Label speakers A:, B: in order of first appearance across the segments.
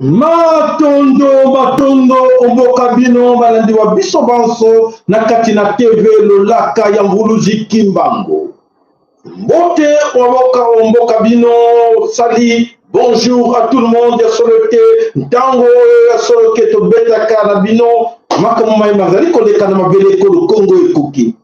A: Matondo matondo omboka bino balandi wa biso banso na kati na TV lolaka ya mvuluzi Kimbangu. Mbote omboka omboka bino sali bonjour à tout le monde ya solo te ntango oyo ya solo ke tobetaka na bino makambo maye mazali koleka na mabele ekolo Kongo ekoki.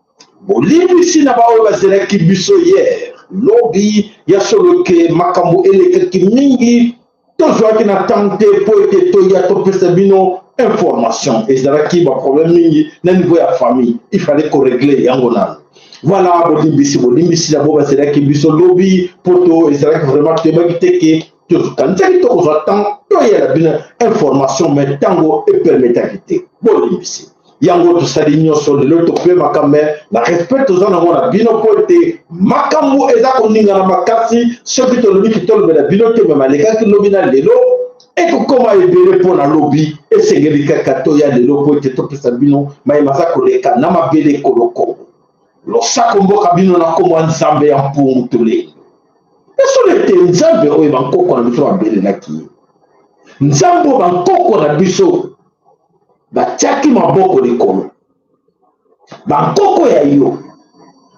A: Bolimbisi na baoyo bazelaki biso hier lobi ya solo ke makambo elekaki mingi tozwaki na ntango te mpo ete toya topesa bino information. Ezalaki baproblème mingi na niveau ya famille, il fallait koregle yango nano. Voilà, bolimbisi bolimbisi na bo bazelaki biso lobi mpo to ezalaki vraiment toyebaki te ke tokanisaki tokozwa ntango toyela bino information, mais ntango epermetaki te. Bolimbisi yango tosali nyonso lelo topemaka, me na respect toza nango na bino mpo ete makambo eza koningana makasi. Soki tolobi tolobela bino te, me malekaki lobi na lelo ekokoma ebele mpo na lobi. Esengeli kaka toya lelo mpo ete topesa bino maye maza koleka na mabele ekolo Kongo. Losako mboka bino na nkombo ya Nzambe ya mpungu tolendo. Esolo ete Nzambe oyo bankoko na biso babelelaki ye, Nzambe oyo bankoko na biso batiaki maboko likolo, bankoko ya yo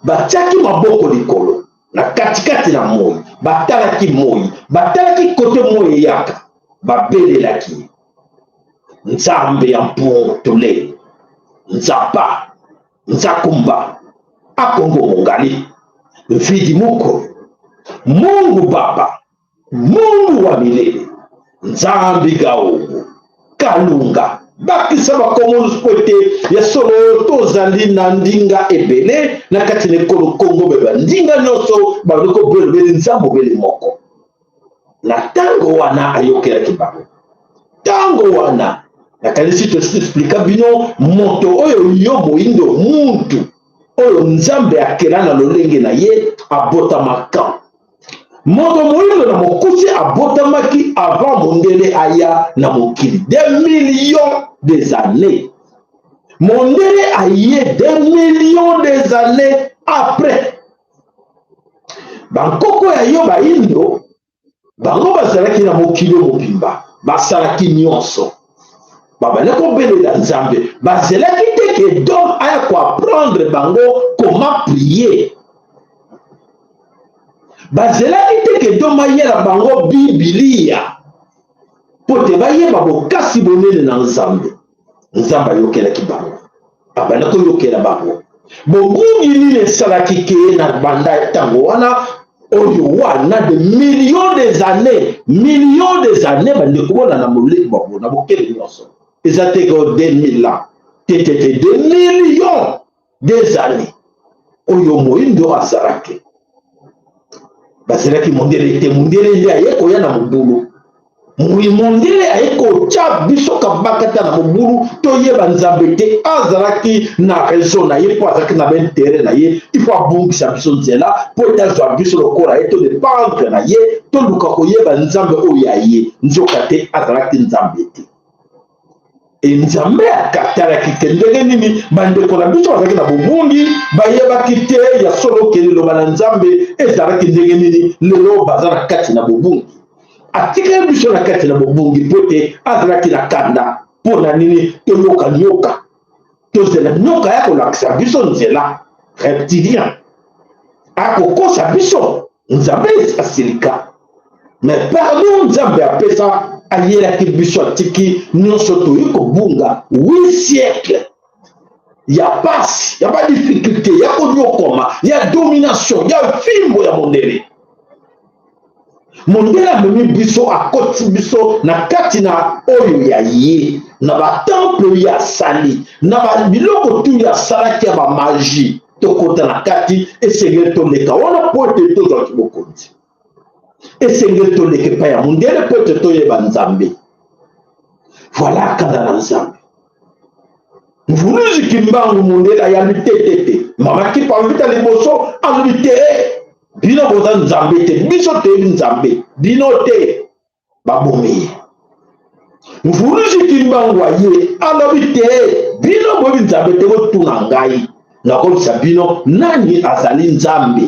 A: batiaki maboko likolo na katikati na moi, batalaki moi, batalaki kote moi eyaka, babelelaki ye Nzambe ya mpungu tolendo, Nzapa Nzakumba Akongo Mongali Mvidi Mukolo, Mungu Baba, Mungu wa milele, Nzambi Gaongo Kalunga. Bakisa bakombo mpo ete ya solo tozali na ndinga ebele na kati na ekolo Kongo, me bandinga nyonso bazali kobelobeli Nzambe obele moko. Na ntango wana ayokelaki bango. Ntango wana nakanisi toexplika bino moto oyo yo moindo, muntu oyo Nzambe akela na lolenge na ye, abotamaka moto moindo na mokuse, abotamaki avant mondele aya na mokili des millions des années. Mondele aye des millions des années après. Bankoko ya yo baindo bango bazalaki na mokili mobimba, basalaki nyonso, babandi kobelela Nzambe, bazelaki te ke dom aya koapprendre bango comment prier, bazelaki te ke dom ayela bango Bibilia mpo te bayeba bokasi bonene na Nzambe. Nzambe ayokelaki bango, abanda koyokela bango. Bobungi nini esalaki ke na banda ntango wana oyo wana de millions des années, millions des années, bandeko bona na moleki bango na bokeli nyonso eza te ko 2000 ans te te te, de millions des années oyo moindo azalaki, bazelaki mondele te. Mondele nde aye koya na mobulu, mondele aye kotya biso kabakata na mobulu, toyeba Nzambe te. Azalaki na raison na ye mpo azalaki na baintere na ye. Ifo abungisa biso nzela mpo ete azwa biso lokola ye, todependre na ye, toluka koyeba Nzambe oyo ya ye. Nzoka te azalaki Nzambe te. E Nzambe akatalaki te ndenge nini bandeko na biso bazalaki na bobungi, bayebaki te ya solo ke liloba na Nzambe ezalaki ndenge nini. Lelo baza na kati na bobungi. Atikali biso na kati na bobungi mpo ete azalaki na kanda. Mpo na nini toyoka nyoka, tozela nyoka ya kolakisa biso nzela? Reptilien akokosa biso. Nzambe asilika, mais pardon Nzambe apesa, ayelaki biso, atiki nyonso toyi kobunga 8 siècle ya pasi, ya badifficulté, ya konyokoma, ya domination, ya fimbo ya mondele. Mondele amemi biso, akoti biso na kati na oyo ya ye, na batemple oyo asali, na biloko tu ya asalaki ya bamagie. Tokota na kati, esengeli toleka wana mpo ete tozwaki bokonzi. Esengeli toleka epai ya mondele mpo ete toyeba Nzambe. Voilà kanda na Nzambe. Mvuluzi Kimbangu, mondele ayambi te te te. Mama Kipa Mvita liboso alobi te, bino boza Nzambe te, biso toyebi Nzambe, bino te. Babomi ye. Mvuluzi Kimbangu aye alobi te, bino boyebi Nzambe te, botuna ngai, nakobisa bino nani azali Nzambe,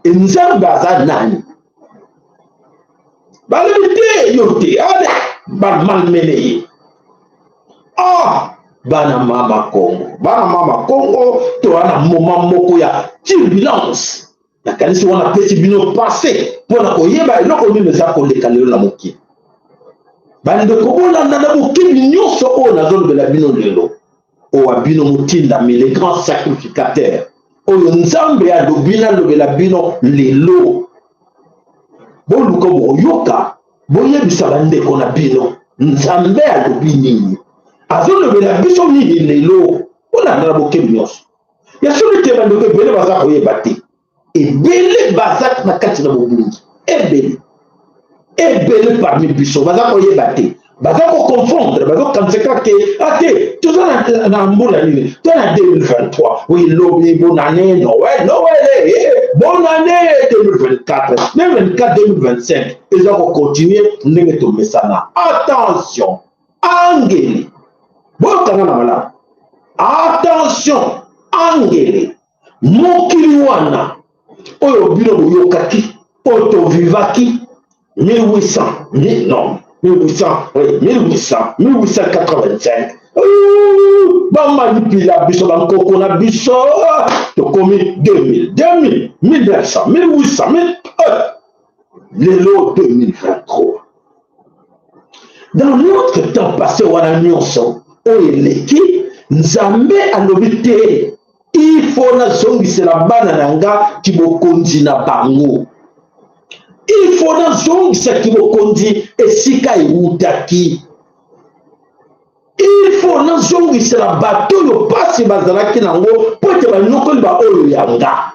A: e Nzambe aza nani. Balobi te, yo te. Ale, Bamalmene ye. Ah, bana mama Kongo, bana mama Kongo, toza na moment moko ya turbulence. Nakanisi wana apesi bino passe mpo na koyeba eloko nini eza koleka lelo na mokili. Bandeko, bolanda na bokebi nyonso oyo nazolobela bino lelo. Owa bino motindami, le grand sacrificateur, oyo Nzambe alobi nalobela bino lelo. Boluka bokoyoka, boyebisa bandeko na bino Nzambe alobi nini, azolobela biso nini lelo. Bolanda na bokebi nyonso. Ya solo te, bandeko ebele baza koyeba te, ebele baza na kati na bobungi, ebele ebele parmi biso baza koyeba te, baza koconfondre, bazokanisa kaka ke ate toza na mbula nini, to na 2023. Oui, lobi bonne année, Noël, Noël, bonne année 2024, 2024, 2025 eza kocontinue ndenge tomesana. Attention, angele, boyokanga na malamu. Attention, angele, mokili wana oyo bino boyokaki, oyo tovivaki 1800, non, 1800, oui, 1800, 1885, bamanipula biso, bankoko na biso. Tokomi 2000, 2000, 1900, 1800, lelo 2023. Dans notre temps passé wana nyonso oyo eleki, Nzambe alobi te, il faut nazongisela bana na nga kibokonzi na bango, il faut nazongisa kibokonzi esika ewutaki, il faut nazongisela bato oyo mpasi bazalaki nango mpo ete banyokoli baoyo yanga.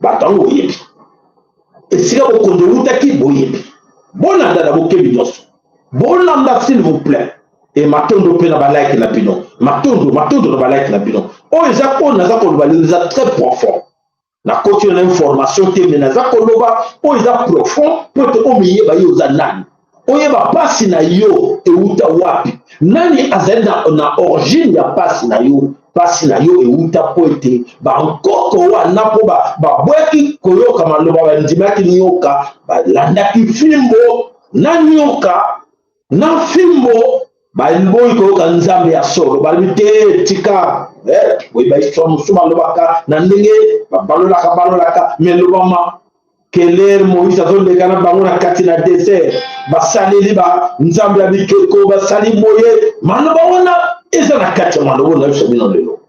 A: Bato yango boyebi esika bokonzi ewutaki, boyebi. Bolanda na bokebi nyonso, bolanda s'il vous plaît. E matondo mpe na balike na bino, matondo, matondo na balike na bino. Oyo eza oyo naza koloba lelo eza très profond. Nakoti na information te, me naza koloba oyo eza profond mpo ete omiyeba yo oza nani, oyeba mpasi na yo euta wapi, nani azali na origine ya mpasi na yo. Mpasi na yo euta mpo ete bankoko wana mpo babwaki koyoka maloba, bandimaki nyoka, balandaki fimbo na nyoka na fimbo, baboyi koyoka Nzambe ya solo, balobi te, tika. Boyeba histoire mosusu balobaka na ndenge balolaka, balolaka me lobama kelere. Moïse azoleka na bango na kati na désert, basaleli ba nzambe ya bikeko, basali boye. Maloba wana eza na kati ya maloba na biso bino lelo.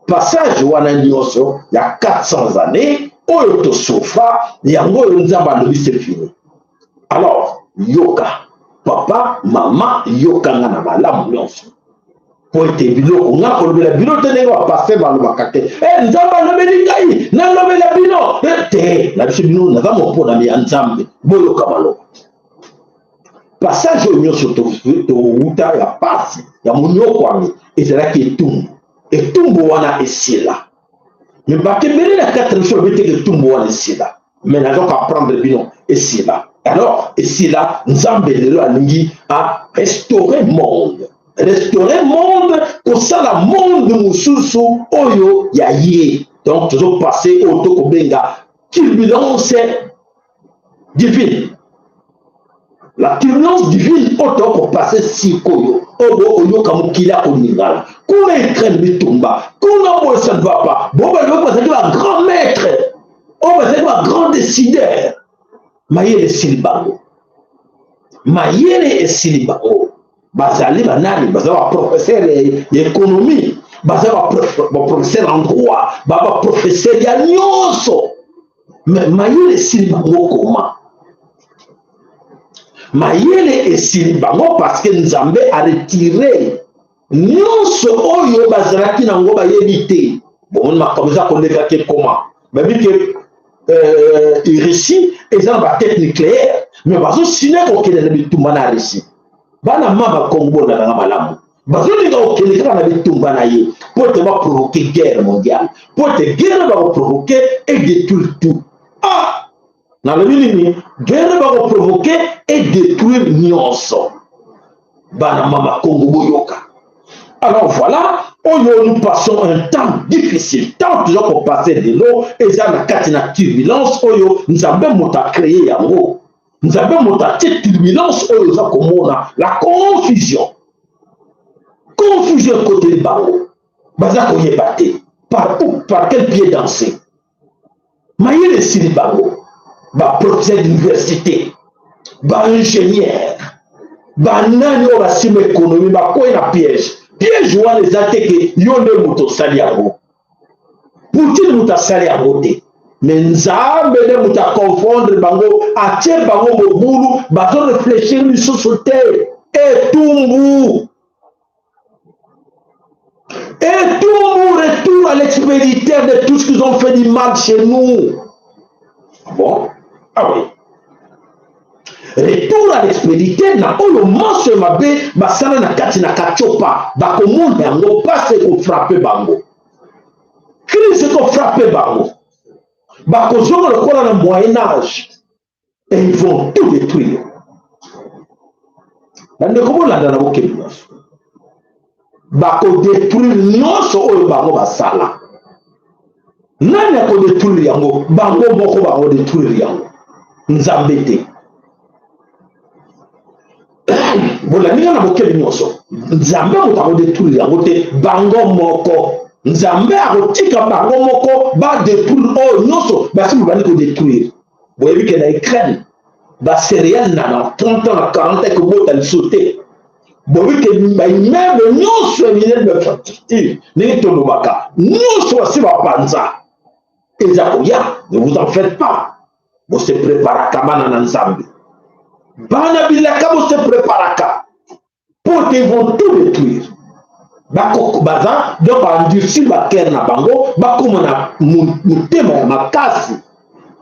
A: Passage wana nyonso ya 400 années oyo tosouffra, yango oyo Nzambe alobi c'est fini. Alors yoka, papa, mama, yokanga na malamu nyonso, po ete biloko nga kolobela bino te ndenge bapasteur balobaka te, Nzambe alobeli ngai, nalobela bino te. Na biso bino naza moponami ya Nzambe. Boyoka maloba. Passage oyo nyonso towuta ya pasi ya monyokwami ezalaki etumbu. Etumbu wana esila, me bato ebele na kati na biso babi teke etumbu wana esila, me naza koapprendre bino esila. Alors esila, Nzambe lelo alingi a restaurer monde, restaurer monde, kosala monde mosusu oyo ya ye. Donc tozopasse oyo tokobenga turbulence divine. La turbulence divine oyo tokopasse sikoyo, oyo bokoyoka mokili akoningana kuna, Ukraine bitumba kuna boye, ça ne va pas. Bo balobaki bazalaki ba grand maître, oyo bazalaki ba grand décideur, mayele esili bango, mayele esili bango. Bazali banani? Baza baprofesseur ya économie, baza baprofesseur en droit, ba baprofesseur ya nyonso, mais mayele esili bango. Koma mayele esili bango? Parce que Nzambe aretire nyonso oyo bazalaki nango, bayebi te. Bomoni makambo eza koleka te. Koma bayebi ke Russie eza na batête nucléaire, mais bazosine kokende na bitumba na Russie. Bana ma bakongo, bolandanga malamu, bazolinga kokende kaka na bitumba na ye mpo ete baprovoke guerre mondiale, mpo ete guerre bakoprovoke et détruire tout. Ah, nalobi nini? Guerre bakoprovoke et détruire nyonso. Bana mama Kongo, boyoka. Alors voilà, oyo nous passons un temps difficile. Temps toza kopase lelo eza na kati na turbulence oyo Nzambe moto acreye yango. Nzambe moto atie turbulence oyo oza komona, la confusion. Confusion ekoteli bango, baza koyeba te par où, par quel pied danser. Mayele esili bango, ba professeur d'université, ba ingénieur, banani oyo basimba économie bakwei na piège. Piège wana eza te ke yo nde moto osali yango, Poutine moto asali yango te, me Nzambe nde moto aconfondre bango, atie bango mobulu, bazo réfléchir lisusu te. Etumbu, etumbu, retour à l'expéditeur de tout ce qu'ils ont fait du mal chez nous. Bon, ah oui, retour à l'expéditeur na oyo manso ya mabe basala na kati na katiopa, bakomona yango, mpasi ekofrape bango, crise ekofrape bango, bakozonga lokola na moyen âge et ils vont tout détruire. Bandeko, bolanda na bokebi nyonso, bakodétruire nyonso oyo bango basala. Nani akodétruire yango? Bango moko bakodétruire yango, Nzambe te. Bolandi nga na bokebi nyonso, Nzambe moto akodétruire yango te, bango moko. Nzambe akotika bango moko badétruire oyo nyonso basi babandi kodétruire. Boyebi ke na Ukraine bacéréale na 30 ans, na 40 ans ekobota lisusu te. Boyebi ke baimmeuble nyonso ya minene, bainfrastructure, ndenge tolobaka, nyonso basi bapanza. Eza koya, ne vous en faites pas. Bose préparaka, bana na Nzambe, bana bilaka, bose préparaka po te ils vont tout détruire. Baza donc baendurcir bacœur na bango, bakóma na motema ya makasi.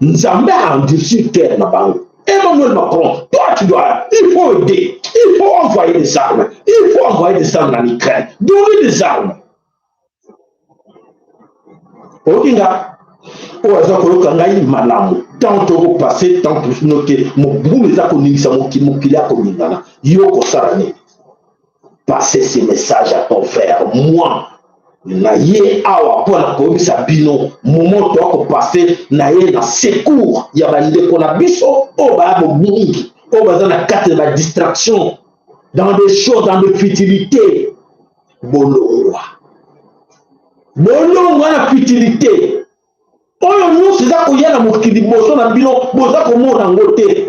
A: Nzambe aendurcir cœur na bango. Emmanuel Macron, toi tu dois, il faut aider, il faut envoyer des armes, il faut envoyer des armes en Ukraine, donner des armes. Oyoki nga, oyo aza koyoka ngai malamu, tant tokopase tant noke mobulu eza koningisa mokili, mokili akoningana. Yo kosala nini? Passer ce message à ton frère. Moi na ye awa mpo na koyebisa bino momo toakopase na ye na secours ya bandeko na biso oyo baya bobungi, oyo baza na kati ya badistraction, dans des choses, dans des futilités. Bolongwa, bolongwa na futilité oyo nyonso eza koya na mokili. Liboso na bino boza komona yango te.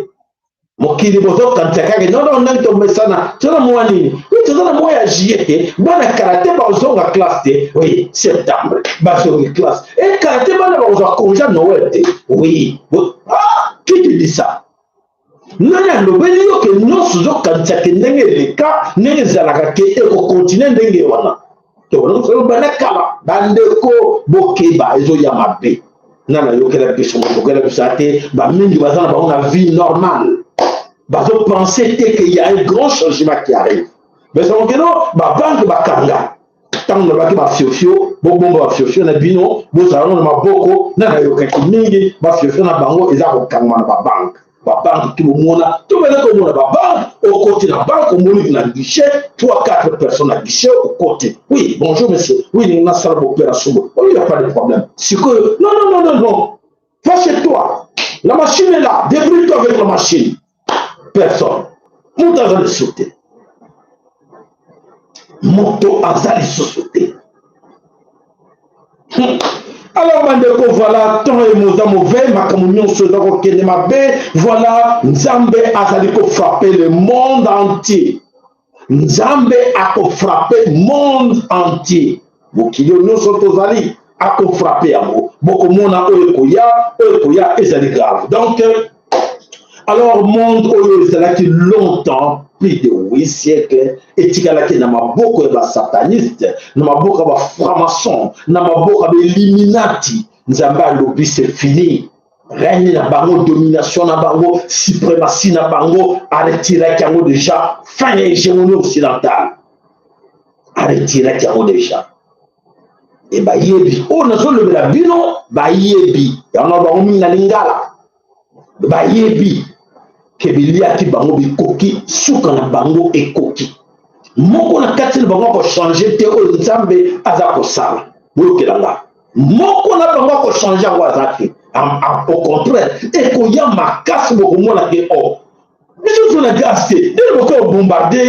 A: Mokili bozokanisa kaka nono ndenge tomesana, toza na mwa nini? Oui, toza na mwa ya juillet te, bana kala te bazonga classe te. Oui, septembre bazongi classe e kala te, bana bakozwa congé Noël te. Oui, ah, qui te dit ça? Nani alobeli yo ke nyonso ozokanisa ke ndenge eleka, ndenge ezalaka, ke ekokontinue ndenge wana? Bana kala, bandeko, bokeba, ezoya mabe. Nga nayokela biso, mokokela biso te. Bamingi baza na bango na vie normale, bazopense te ke y a un grand changement qui arrive. Bezalokeno babanke bakanga. Ntango nalobaki bafiofio, bobomba bafiofio na bino, bozala na maboko na nayokaki mingi, bafiofio na bango eza kokangama na babanke. Babanke ti bomona, tobele komona babanke, okoti na banke, omoni na guichet 3 4 personnes na guichet. Okoti: "Oui, bonjour monsieur, oui, ningi nasala baopération." "Oui, y a pas de problème." Sikoyo: "Non, non, non, non, non, va chez toi, la machine est là, débrouille-toi avec la machine." Personne, moto aza lisusu te, moto aza lisusu te. Alors bandeko, voilà, temps emoza mauvais, makambo nyonso eza kokende mabe. Voilà, Nzambe azali kofrappe le monde entier. Nzambe akofrappe monde entier, mokili oyo nyonso tozali, akofrappe yango. Bokomona oyo ekoya, oyo ekoya ezali grave. Donc alors, monde oyo ezalaki longtemps, plus de 8 siècles, etikalaki na maboko ya basataniste, na maboko ya bafranc-maçon, na maboko ya bailluminati. Nzambe alobi: "C'est fini." Règne na bango, domination na bango, suprématie na bango, aretiraki yango déjà. Fin ya hégémonie occidentale, aretiraki yango déjà. E bayebi oyo nazolobela bino, bayebi yango. Bango mingi na lingala bayebi ke biliaki bango bikoki, suka na bango ekoki. Moko na kati na bango akochange te oyo Nzambe aza kosala. Boyokela nga, moko na bango akochange yango aza te. Au contraire, ekoya makasi, bokomona ke o oh, Biso toza na gaz te, ndenge bokoki kobombarde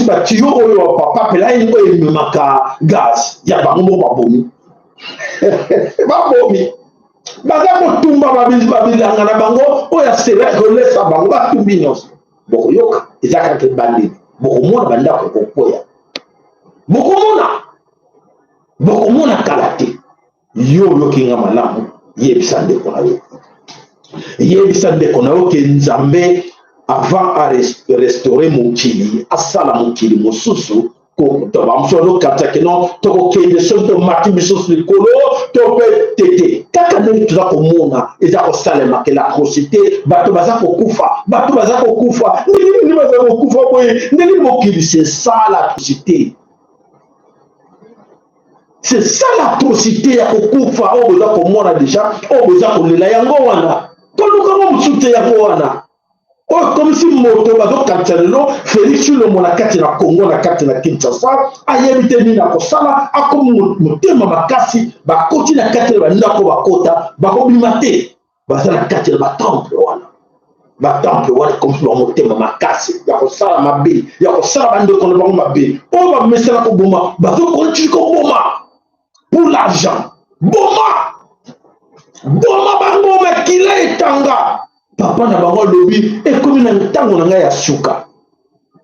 A: batiyo oyo papipeline oyo ememaka gaz ya bango moko. Babomi, babomi, baza kotumba babilanga na bango oyo asela kolesa bango, batumbi nyonso. Bokoyoka, eza kaka ebandeli. Bokomona bandako ekokwea, bokomona, bokomona kala te. Yo oyoki nga malamu, yebisa ndeko na yo, yebisa ndeko na yo ke Nzambe avant a restaurer mokili, asala mokili mosusu. Bamosusu bazokatisa ke non, tokokende soki tomati misusu likolo to mpe tete. Kaka ndenge toza komona eza kosalema ke l'atrocité, bato baza kokufa, bato baza kokufa. Ndenge nini baza kokufa boye? Ndenge mokili, c'est ça l'atrocité, c'est ça l'atrocité ya kokufa oyo boza komona déjà, oyo boza kolela. Yango wana koluka ngo mosusu te, yango wana oyo ekomisi moto bazokanisa lelo Félix Tshilombo na kati na Congo, na kati na Kinshasa, ayebi te nini akosala. Akomi motema makasi, bakoti na kati na bandako, bakota, bakobima te. Baza na kati na batemple wana, batemple wana ekomisi bango motema makasi ya kosala mabe, ya kosala bandeko na bango mabe oyo bamesana koboma. Bazokontinue koboma pour l'argent. Boma, boma bango, makila etanga. Papa na bango alobi: ekomi na ntango na ngai ya suka,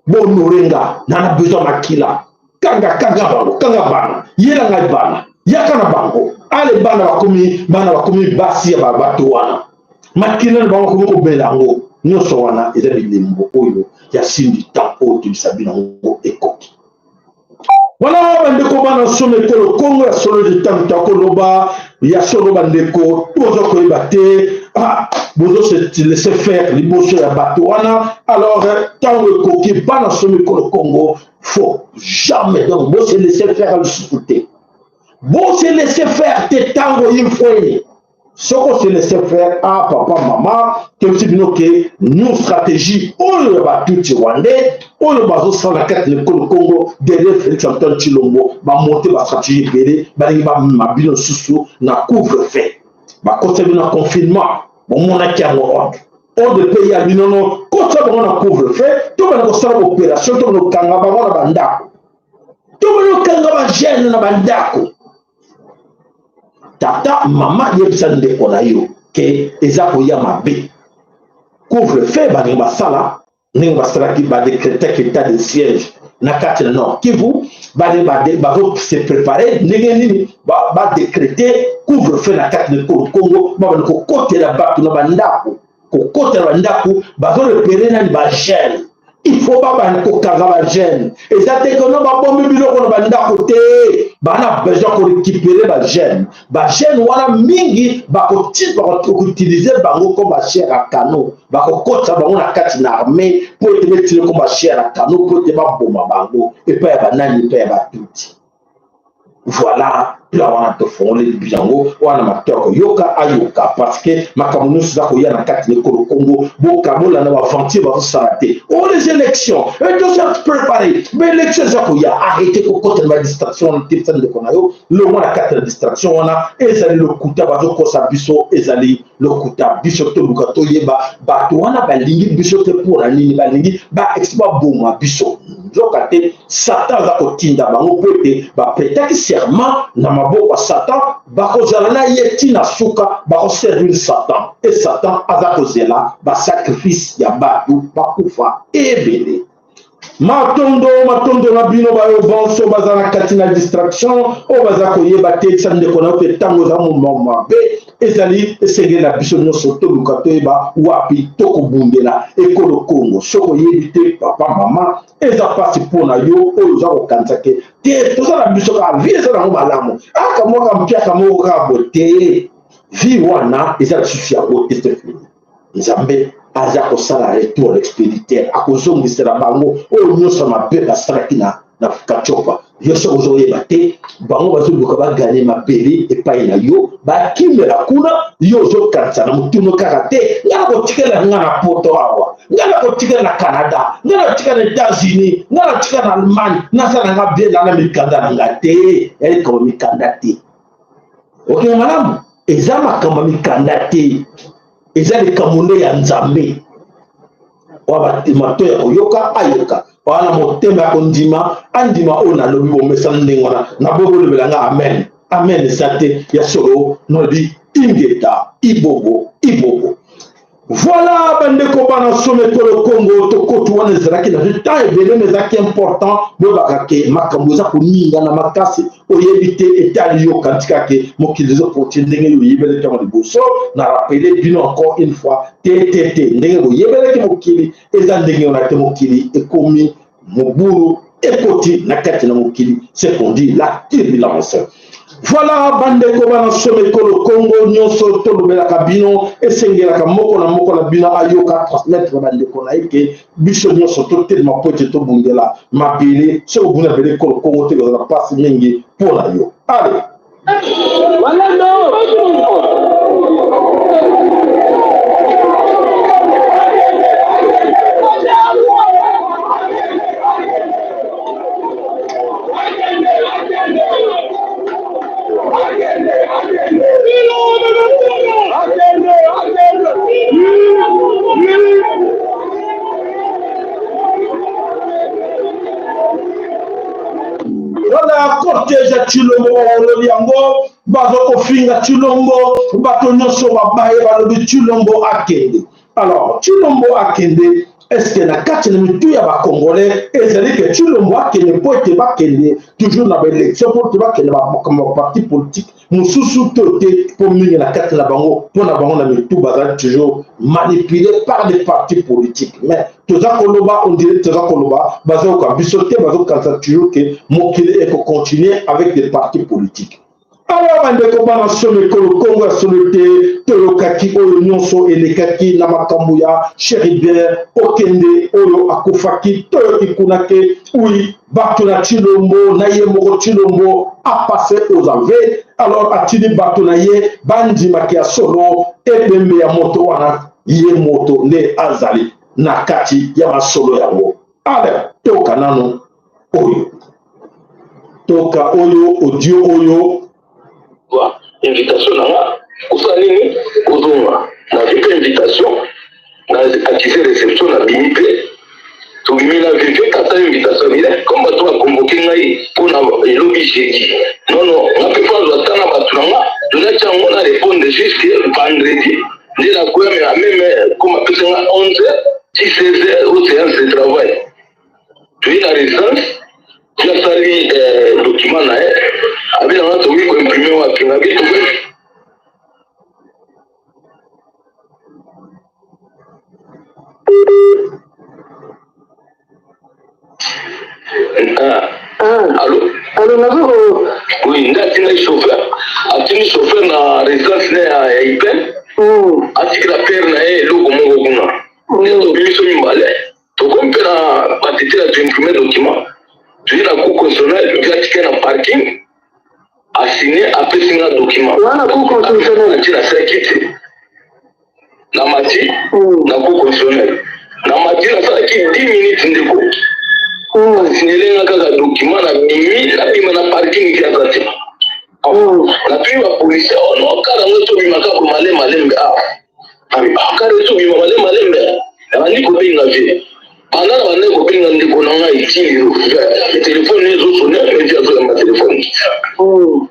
A: bohonore nga na na besoin makila. Kanga, kanga bango, kanga bana, yela ngai bana, yaka na bango. Ale bana bakomi bana, bakomi basi ya bato wana, makila na bango bakomi kobela yango nyonso. Wana eza bilembo oyo ya sindi temps oyo toyebisa bino yango ekoki. Wana bandeko bana somo ekolo Kongo ya solo de ntango takoloba ya solo. Bandeko, boza koyeba te, ah, bozo se laisser faire liboso ya bato wana. Alors ntango ekoki, bana somo ekolo Kongo, faut jamais donc bose laisser faire lisusu te, bose laisser faire te. Ntango yimfweni soki ose laisser faire, ah papa, mama, toyebisi bino ke new stratégie oyo ya batutsi rwandais oyo bazosala kati na ekolo Congo derrière Félix Antoine Tshilombo, bamonte bastratégie ebele. Balingi bamema bino lisusu na couvre feu, bakotisa bino na confinement. Bomonaki yango, ordre, ordre mpe ya bino no kotisa bango na couvre feu. To bana kosala baopération, to bana kokanga bango na bandako, to bana kokanga bajeune na bandako. Tata, mama, yebisa ndeko na yo ke eza koya mabe. Couvre feu balingi basala ndenge basalaki, badécrétaki état de siège na kati na Nord Kivu. Bazo se préparer ndenge nini badécréter couvre feu na kati na ekolo Congo. Babanda kokotela bato na bandako, kokotela bandako. Bazorepérer nani? Bajeune. Il faut babanda kokanga bajeune. Eza te kono babombi biloko na bandako te, bana besoin korécupérer bajeune. Bajeune wana mingi bakoutiliser bango comme bachair à canon. Bakokotisa bango na kati na armée mpo ete betile comme bachair à canon, mpo ete baboma bango epai ya banani? Epai ya batuti. Voilà plan wana tofongoli yango wana. Mato ya koyoka ayoka, parce que makambo nyonso eza koya na kati na ekolo Congo. Bokabola na baventure bazosala te. O les élections, toza préparé, baélection eza koya. Arrête kokota na badistraction wana. Tebisa ndeko na yo, longwa na kati na distraction wana. Ezali lokuta, bazokosa biso, ezali lokuta. Biso toluka toyeba bato wana balingi biso te mpo na nini, balingi baex baboma biso. Nzoka te, Satan aza kotinda bango mpo ete baprêtaki serment na maboko ya Satan, bakozala na ye ntina suka, bakoservir Satan. E Satan aza kozela basacrifice ya bato bakufa ebele. Matondo, matondo na bino bayo bonso baza na kati na distraction oyo baza koyeba te. Esa ndeko na yo mpe ntango eza moma mabe, ezali esengeli na biso nyonso toluka toyeba wapi tokobundela ekolo Kongo. Soki oyebi te, papa, mama, eza mpasi mpo na yo oyo oza kokanisa ke te, toza na biso kaka vie, eza nango malamu, aka mwaka mpiaka moko kaka boye te. Vie wana eza lisusu yango te, c'est fini. Nzambe aza kosala retour l'expéditeur, akozongisela bango oyo nyonso mabe basalaki na Katiopa. Yo soki ozoyeba te, bango bazoluka bagane mabele epai na yo, bakimela kuna. Yo ozokanisa na motuno kaka te: ngai nakotikela nga na Poto awa, ngai nakotikela na Canada, ngai nakotikela na États-Unis, ngai nakotikela na Allemagne, naza na nga bien na mikanda na nga te. Yalikama mikanda te, okende malamu. Eza makambo ya mikanda te, eza likambo nde ya Nzambe. Oyo mato ya koyoka ayoka, wana motema ya kondima andima. Oyo nalobi bomesana ndenge wana, naboyi bolobela nga amen amen eza te ya solo. Nalobi ingeta, ibobo ibobo. Voilà, bandeko bana some ekolo Kongo, tokoti wana. Ezalaki na temps ebele, mais ezalaki important. Boyebaka ke makambo eza koningana makasi, oyebi te, etali yo. Kantika ke mokili ezokontinue ndenge yo oyebelaki ntango liboso. Na rappeler bino encore une fois, te te te, ndenge boyebelaki mokili eza ndenge wana te. Mokili ekomi mobulu, ekoti na kati na mokili, ce qu'on dit la turbulence. Voilà, bandeko bana soma ekolo Kongo nyonso, tolobelaka bino, esengelaka moko na moko na bino ayoka, transmettre na bandeko na ye ke biso nyonso totelema po ete tobundela mabele. Soki obunda mabele ekolo Kongo te, kozala mpasi mingi mpo na yo. Ale wana cortège ya Tshilombo, baololi yango, baza kofinga Tshilombo. Bato nyonso babaye, balobi Tshilombo akende. Alors Tshilombo akende, est-ce na kati na mitu ya Bacongolais ezali ke Tshilombo akende mpo ete bakende toujours na baélection, mpo ete bakende makambo ya parti politique mosusu to te? Mpo mingi na kati na bango, mpo na bango na mitu, bazali toujours manipulé par des partis politiques. Mais toza koloba, on dirait toza koloba, bazoyoka biso te, bazokanisa toujours ke mokili ekocontinue avec des partis politiques. Awa bandeko bana solo ekolo Kongo ya solo te, toyokaki oyo nyonso elekaki na makambo ya Chérubin Okende oyo akufaki. Toyoki kuna ke ui bato na Tshilombo na ye moko Tshilombo apasse aux aveux. Alors atindi bato na ye bandimaki ya solo ebembe ya moto wana, ye moto nde azali na kati ya masolo yango. Ale toka nano oyo, toka oyo audio oyo.
B: Invitation na nga kosala nini? Kozonga, nazwi mpe invitation na accusé réception, nabimi mpe tobimi na vv kata invitation bile comme bato baconvoquer ngai mpona elobi jeudi. Non non, nga mpe fo azwa ta na bato na nga, tozaki yango na répondre jusque vendredi nde nakoya. Mais même comme apesi nga 11 ti 16 heures au séance de travail, toye na résidence, nasali document na ye, abi nanga tokoki koimprimer wapi? Ngabi tokoki. Ah.
C: Ah.
B: Allo?
C: Allo, nazo.
B: Oui, nde atindaki chauffeur, atindi chauffeur na résidence ne ya IPN, atikela père na ye eloko moko kuna. Nde tobimi biso mibale, tokomi mpe na batetela, toimprimer document, toye na cour constitutionnelle, mpe atike na parking, asigne, apesi nga document.
C: Wana cour constitutionnelle?
B: Atie na saki te, na mati na cour constitutionnelle, na mati, nasalaki 10 minutes, ndeko, asignele nga kaka document, na bimi, nabima na parking ti aza te. Natuni bapolisier ono kaka yango, tobima kaka malembe malembe. Ah, kaka tobima malembe malembe. Nabandi kobenga vie, banda na bandaki kobenga ndeko na ngai ti lelo, telefone ezosonner, mais azoyamba telefone.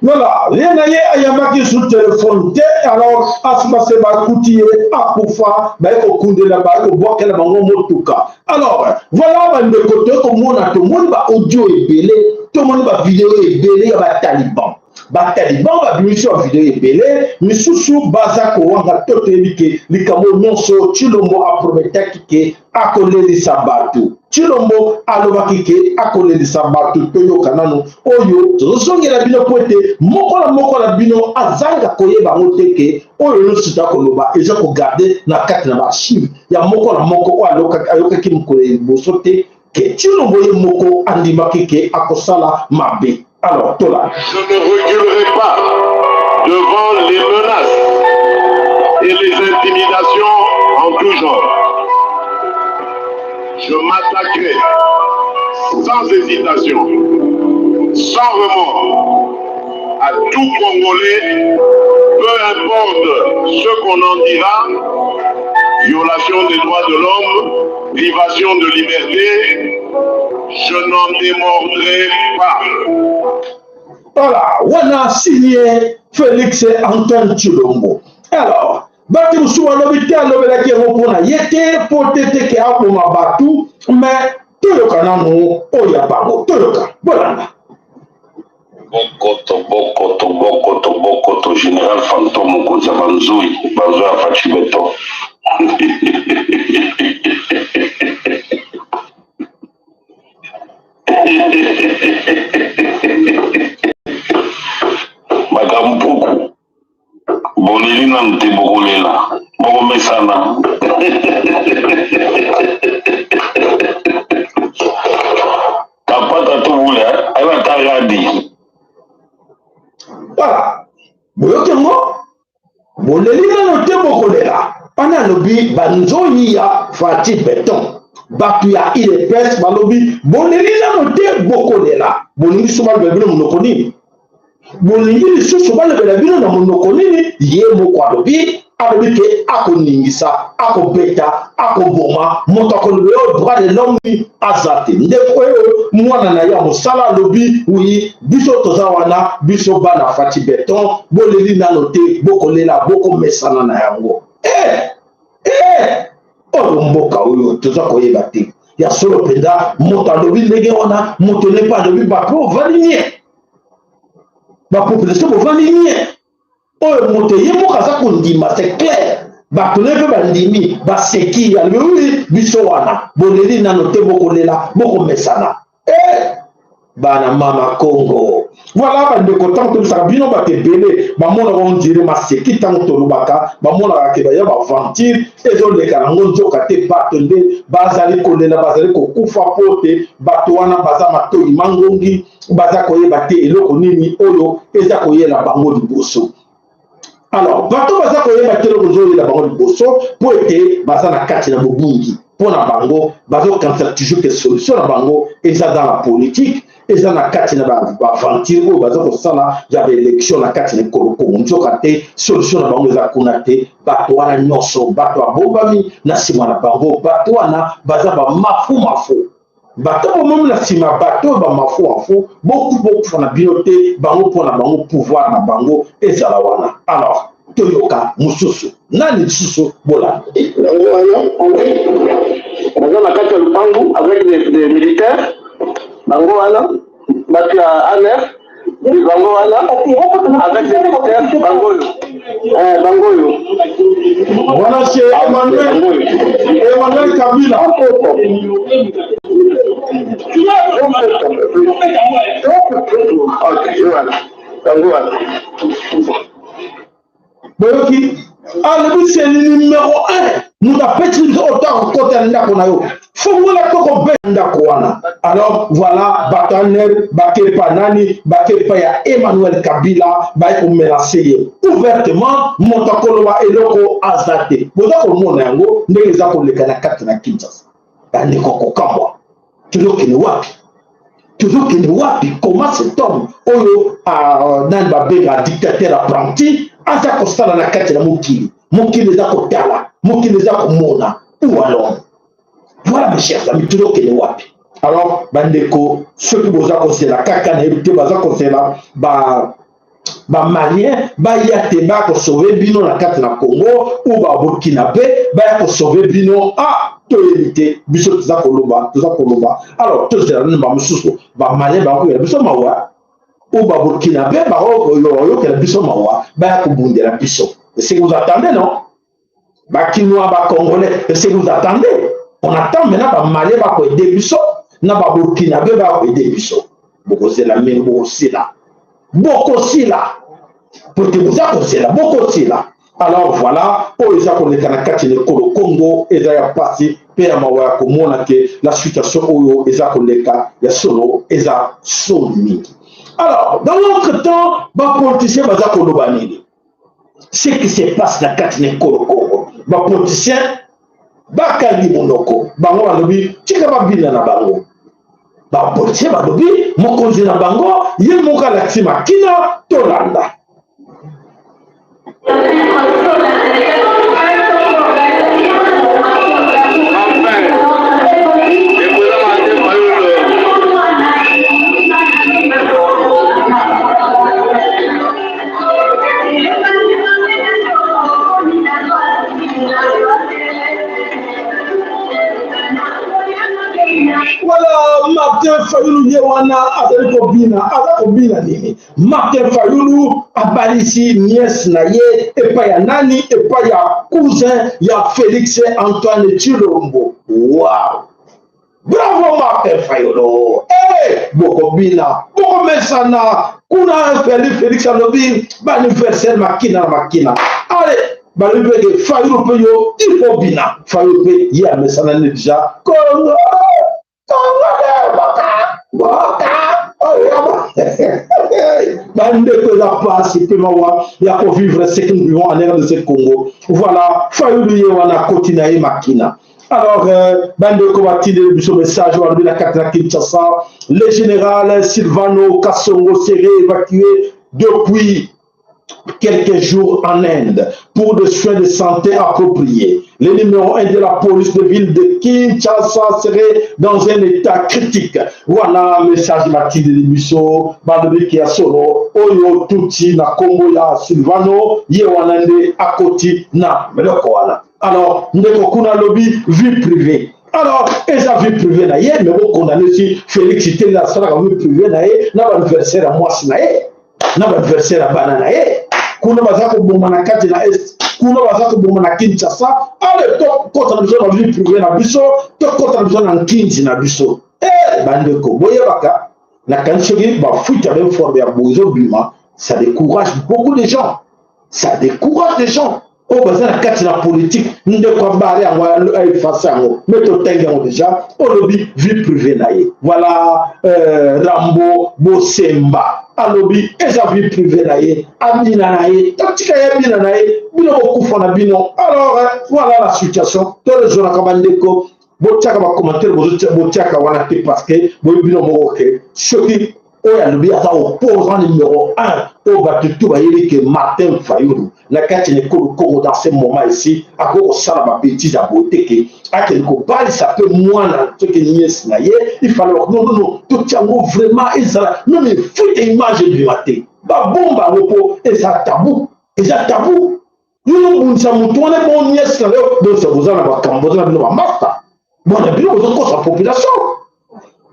A: Voilà, ye na ye ayambaki su telefone te. Alors asibase bakuti ye akufa, baye kokundela, baye kobwakela bango motuka. Alors voilà, bandeko, toye komona, tomoni baaudio ebele, tomoni bavideo ebele ya bataliban. Bataliban babimisi bavideo ebele, misusu baza kowanga. To toyebi ke likambo nyonso Tshilombo aprometaki ke akolelisa bato, Tshilombo alobaki ke akolelisa bato. Toyoka nanu oyo, tozozongela bino po ete moko na moko na bino azanga koyeba yango te ke oyo nyonso toza koloba eza kogarder na kati na baarchive ya moko na moko oyo ayokaki mokolo ya liboso te ke Tshilombo ye moko andimaki ke akosala mabe. Alors tola.
D: Je ne reculerai pas devant les menaces et les intimidations en tout genre. Je m'attaquerai sans hésitation, sans remords, à tout Congolais, peu importe ce qu'on en dira. Violation des droits de l'homme, privation de liberté, je n'en démordrai pas.
A: Voilà, wana signé Félix Antoine Tshilombo. Alors, bato mosusu balobi te alobelaki yango mpo na ye te mpo te te ke aboma bato mais toyoka nanu oyo ya bango toyoka bolanda
B: Bokoto bokoto bokoto bokoto general fantome mokonzi ya banzoi banzoi ya Fatshi beton. Makampuku boleli nanu te bokolela bokomesana. Kapata tubule ala tagadi.
A: Voilà. Boyoki yango? Boleli nano te bokolela. Wana alobi banzoi ya Fatshi Beton. Bato ya UDPS balobi boleli nano te bokolela. Bolingi so balobela bino monoko nini? Bolingi lisusu balobela bino na monoko nini? Ye moko alobi, alobi ke akoningisa, akobeta, akoboma moto akolobela oyo droit de l'homme aza te. Ndeko oyo mwana na ye ya mosala alobi oui, biso toza wana, biso bana Fatshi Beton, boleli nano te, bokolela, bokomesana na yango. Eh! Eh! Oyo mboka oyo toza koyeba te. Ya solo mpenza, moto alobi ndenge wana, moto ne mpe alobi bato ovandi nie. Ba population bovandi nie. Oyo moto ye moko aza kondima, c'est clair. Bato ne mpe bandimi, baseki, alobi oui, biso wana boleli nano te, bokolela, bokomesana. Eh! Bana mama Congo. Voilà bandeko, ntango tobisaka bino bato ebele bamonaka on dirait maseki ntango tolobaka, bamonaka ke baya baventure ezoleka nango, nzoka te bato nde bazali kolela, bazali kokufa mpo te bato wana baza matoi mangongi, baza koyeba te eloko nini oyo eza koyela bango liboso. Alors bato baza koyeba te eloko ezoyela bango liboso mpo ete baza na kati na bobungi. Mpo na bango bazokanisa toujours ke solution na bango eza dans la politique, eza na kati na ba aventure oyo baza kosala ya ba élection na kati na ekolo Kongo. Nzoka te solution na bango eza kuna te. Bato wana nyonso bato babombami na nsima na bango, bato wana baza bamafumafu, bato bomoni na nsima, bato oyo bamafumafu bokufa na bino te, bango mpo na bango pouvoir na bango ezala wana. Alors toyoka mosusu nani lisusu, bolanda.
C: Yango wana baza na kati ya lupangu avec des militaires. Bango wana bato ya ANR, bango wana avec des militaires, bango oyo, bango oyo.
A: Voilà, c'est Emmanuel, Emmanuel Kabila.
C: Ok, voilà, bango wana.
A: Boyoki, alobi c'est le numéro 1 moto apesi biso oyo kokota ndako na yo, fongola to kobeta ndako wana. Alors voilà, bato ANR bakepa nani, bakepa ya Emmanuel Kabila, baye komenacer ye ouvertement. Moto akoloba eloko aza te. Boza komona yango ndenge eza koleka na kati na Kinshasa. Bandeko, kokamwa, tozokende wapi? Tozokende wapi? Comment cet homme oyo nani babenga dictateur apprenti aza kosala na kati na mokili? Mokili eza kotala, mokili eza komona. Où allons? Voilà, mes chers amis, tozokende wapi? Alors bandeko, soki boza kozela kaka, nayebi te, baza kozela ba bamalien baya te baya kosauver bino na kati na Congo, ou baburkinabe baya kosauver bino, ah, toyebi te. Biso toza koloba, toza koloba. Alors tozela nini? Bamosusu bamalien bakoyela biso mawa, ou baburkinabe bakoyokela biso mawa, baya kobundela biso. Est-ce que vous attendez? Non, bakinois, bacongolais, est-ce que vous attendez? On attend maintenant bamalien bakoaider biso na baburkinabe bakoaider biso. Bokozela mingi, bokosila, bokosila po te boza kozela, bokosila. Alors voilà, oyo eza koleka na kati na ekolo Congo eza ya pasi mpe ya mawa ya komona ke la situation oyo eza koleka ya solo eza soni mingi. Alors dans l'autre temps, bapoliticien baza koloba nini? Ce qui se passe na kati na ekolo Congo, bapoliticien bakangi monoko. Bango balobi tika babina na bango. Bapoliticien balobi mokonzi na bango ye moko alakisi makina. Tolanda. Martin Fayulu ye wana azali kobina, aza kobina nini? Martin Fayulu abalisi nièce na ye epai ya nani? Epai ya cousin ya Felix Antoine Tshilombo. Wow! Bravo Martin Fayulu! Eh, bokobina, bokomesana kuna Felix alobi ba anniversaire makina na makina. Allez, balobi mpe ke Fayulu mpe yo il faut bina. Fayulu mpe ye amesana nde deja Congo Congo de boka boka bandeko eza mpasi mpe mawa ya kovivre ce que nous vivons en RDC Congo. Voilà, Fayulu ye wana akoti na ye makina. Alors, bandeko batindeli biso message balobi na kati na Kinshasa, le général Silvano Kasongo serait évacué depuis quelques jours en Inde pour des soins de santé appropriés. Le numéro 1 de la police de ville de Kinshasa serait dans un état critique. Voilà message batindeli biso balobi ya solo oyo tuti na kombo ya Silvano ye wana nde akoti na meloko wana. Alors ndeko kuna alobi vie privée. Alors eza vie privée na ye, mais bokondane si Félix te asalaka vie privée na ye na baanniversaire ya mwasi na ye na baadversaire ya bana na ye. Kuna baza koboma na kati na Est, kuna baza koboma na Kinshasa. Ale tokota na biso na vie privée na biso, tokota na biso na nkinzi na biso. Eh, bandeko boyebaka, nakanisi soki bafuite ya bainforme ya boye ezobima, ça décourage beaucoup de gens, ça décourage des gens oyo baza na kati na politique. Ndeko abare yango, aefase yango, me totangi yango deja, olobi vie privée na ye. Voilà, Rambo Bosemba alobi eza vie privée na ye, abina na ye, totika ye abina na ye, bino bokufa na bino. Alors voilà la situation. Torezonaka bandeko, botiaka bacommentaire, botiaka wana te, parce que boyebi bino moko ke soki oyo alobi aza opposant numéro 1 oyo bato tu bayebi ke Martin Fayulu na kati na ekolo Congo dans ce moment ici akoki kosala babêtises ya boye te ke akende kobalisa mpe mwana soki nièce na ye. Il fallait non, non, non, totia yango vraiment, ezala même fuite image ebima te, babomba yango mpo eza tabou, eza tabou. Yo obundisa motu wana bo nièce na yo, donc boza na bakambo, boza na bino bamasta bona bino bozokosa population.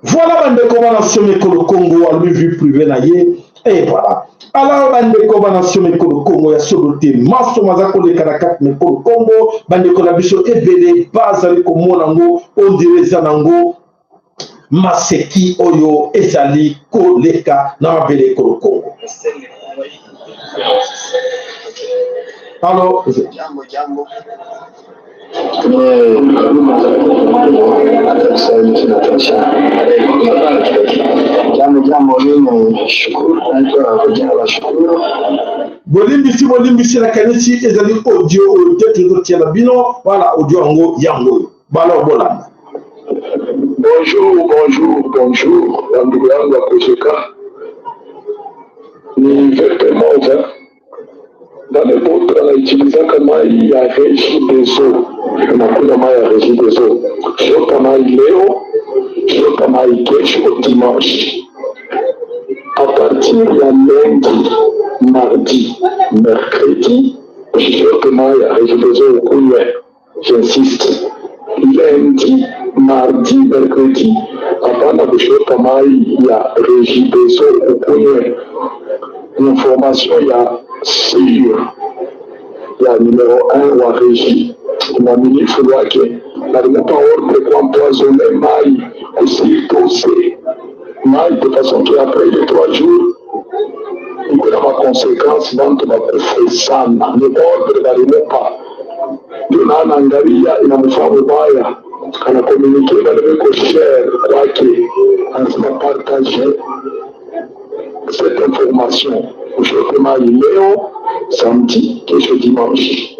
A: Voilà bandeko bana somi ekolo Congo, alobi vie privée na ye et voilà. Alors bandeko bana somi ekolo Congo, ya solo te, maso aza koleka na kati na ekolo Congo, bandeko na biso ebele bazali komona yango, on dirait eza nango maseki oyo ezali koleka na mabele ekolo Congo. Alors
C: Jambo, jambo. Kiswahili kinatosha. Jambo, jambo, mimi Shukuru, naitwa kwa jina la Shukuru.
A: Bolimbisi, bolimbisi, nakanisi ezali audio oyo te tozotiela bino. Voilà, audio yango yango oyo balo bolanda.
B: Bonjour, bonjour, bonjour. Ndugu yangu ya Kojeka ni VP Mova. Dans les autres anautilisaka mai ya Régie des eaux, unakunywa mai ya Régie des eaux, shota mai leo, shota mai kesho dimanche. À partir ya lundi, mardi, mercredi, ushishote mai ya Régie des eaux ukunywe. J'insiste, lundi, mardi, mercredi, hapana kushota mai ya Régie des eaux ukunywe. Information ya sûr ya numéro 1 wa Régie, mwaminifu wake alimupa ordre kuempoisonner mai, kusurdose mai de façon que après les 3 jours iko na maconséquence, bantu bakufe sana. Ni ordre balimupa, ndio na anaangalia inamfaa mubaya, anacommuniquer bale beko cher kwake, anasema partager cette information. Ushote mai leo samedi, kesho dimanche.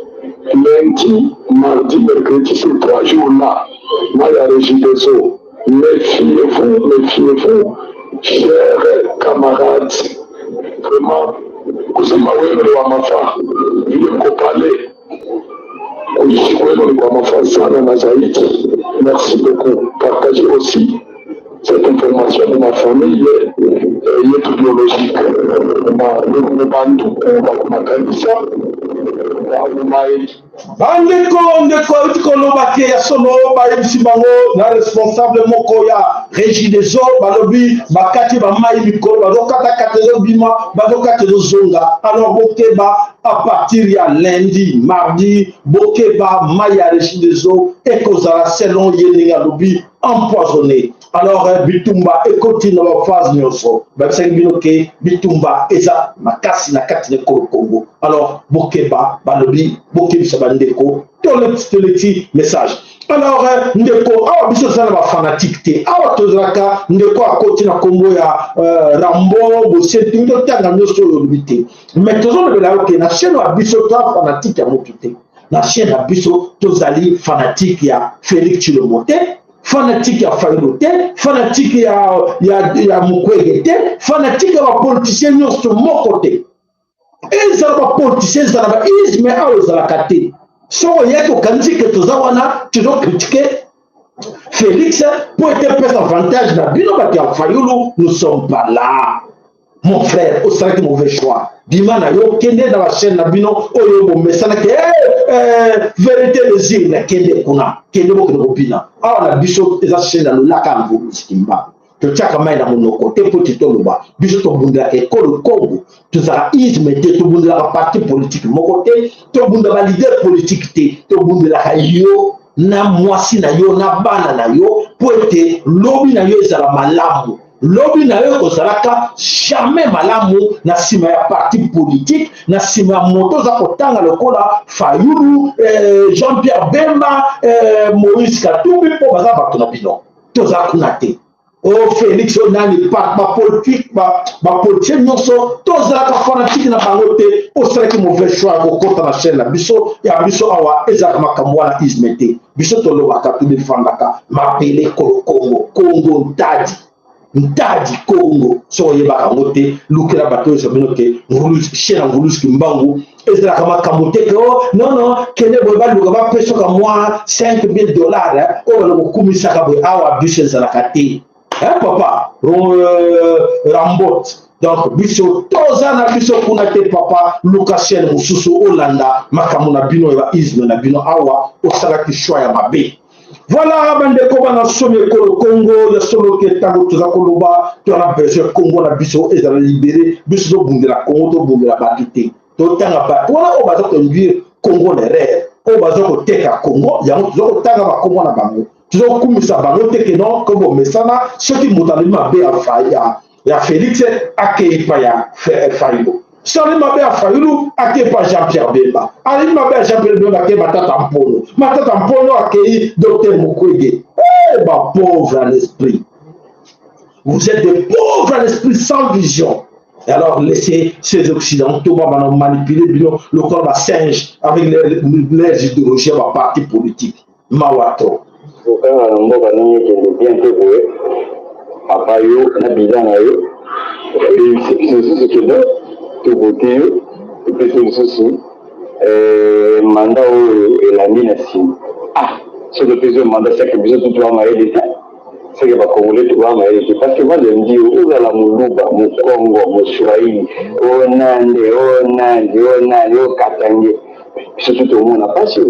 B: Lundi, mardi, mercredi, ces 3 jours-là, mai ya Régie des eaux. Méfiez-vous, méfiez-vous, chers camarades. Vraiment, kusema wewe ni wa mafaa, vile mko pale, kuishi kwenu ni kwa mafaa sana na zaidi. Merci beaucoup. Partagez aussi cette information de ma famille yetu biologique, ma banduku bakumakanisa ba
A: Bandeko, ndeko auti koloba ke ya solo bayebisi bango na responsable moko ya Regie des eaux, balobi bakati ba mai mikolo bazokatakata ezobima, bazokata ezozonga. Alors bokeba, à partir ya lundi, mardi, bokeba, mai ya Regie des eaux ekozala, selon ye ndenge alobi, empoisonné. Alors bitumba ekoti na baphase nyonso. Babisaki bino ke bitumba eza makasi na kati na ekolo Congo. Alors bokeba, balobi bokebisa bandeko, toleti message. Alors ndeko, awa biso toza na bafanatike te. Awa tozalaka, ndeko akoti na nkombo ya Rambo Bosentu, totanga nyonso oyo olobi te, mais tozolobela yo ke na chaîne ya biso toza fanatike ya motu te. Na chaîne ya biso tozali fanatike ya Félix Tshilombo te, fanatique ya Fayulu te, fanatique ya Mukwege te, fanatique ya bapoliticien nyonso moko te. Ezala bapoliticien, ezala baisme, awa ezalaka te. Soki oyaki okanisi ke toza wana tozocritiquer Félix mpo ete epesa avantage na bino bato ya Fayulu, nous sommes pas là, mon frère. Osalaki mauvais choix. Bima na yo, kende na bachaîne na bino oyo bomesanaki, vérité des urnes. Kende kuna, kende, bokende kobina. Awa na biso eza chaîne ya Lolaka ya Mvuluzi Kimbangu. Totiaka mai na monoko te mpo ti toloba. Biso tobundelaka ekolo Kongo, tozalaka isme te, tobundelaka parti politique moko te, tobunda baleader politique te. Tobundelaka yo na mwasi na yo na bana na yo mpo ete lobi na yo ezala malamu. Lobi na yo ekozalaka jamais malamu na nsima ya parti politique, na nsima ya moto oza kotanga lokola Fayulu, Jean Pierre Bemba, Moïse Katumbi, mpo baza bato na bino. Toza kuna te. O Félix, o nani, bapolitique, bapoliticien nyonso, tozalaka fanatike na bango te. Osalaki mauvais choix ya kokɔta na chaîne na biso. Ya biso awa ezalaka makambo wana isme te. Biso tolobaka, todefandaka mabele kolo Kongo. Kongo ntadi, ntadi Kongo. Soki oyebaka yango te, lukela bato oyo bino ke chaîne ya Nguluzi Kimbangu ezalaka makambo te ke o non non, kende boye, baluka bapesoka mwa 5000 $, oyo bana kokumisaka boye. Awa biso ezalaka te, hein, papa Rambot. Donc biso toza na biso kuna te, papa. Luka chaîne mosusu, olanda makambo na bino ya baisme na bino. Awa osalaki choix ya mabe. Voilà, bandeko bana somi ekolo Kongo, ya solo ke ntango toza koloba, toza na besoin Kongo na biso ezala libéré. Biso tobundela Kongo, tobundela bato te. Totanga bato wana oyo baza koinduire Kongo na erreur, oyo baza koteka Kongo, yango toza kotanga bakongo na bango. Toza kokumisa bango te ke non, ko bomesana. Soki moto alobi mabe ya Félix, akei pa ya Fayulu. Soki alobi mabe ya Fayulu, akei pa Jean Pierre Bemba. Alobi mabe ya Jean Pierre Bemba, akei Matata Mpono. Matata Mpono akei docteur Mukwege. Eh, bapauvre à l'esprit, vous êtes des pauvres à l'esprit, sans vision. Et alors laissez ces Occidentaux bana manipuler bino lokola basinge avec leurs idéologies ya baparti politique. Mawa trop.
B: Okanga na mboka ndenge ekende bien te boye, papa. Yo na bilan na yo, oyebisi biso lisusu kende tovote yo, topesi lisusu mandat oyo elandi na nsima. Ah, soki topesi yo mandat, seke biso tutu mayele te, seke bacongolais tokoya mayele te, parce que moi je me dis, ozala moluba, mokongo, moswahili, o nande, o nandi, o nani, o katange, biso tu tomona mpasi.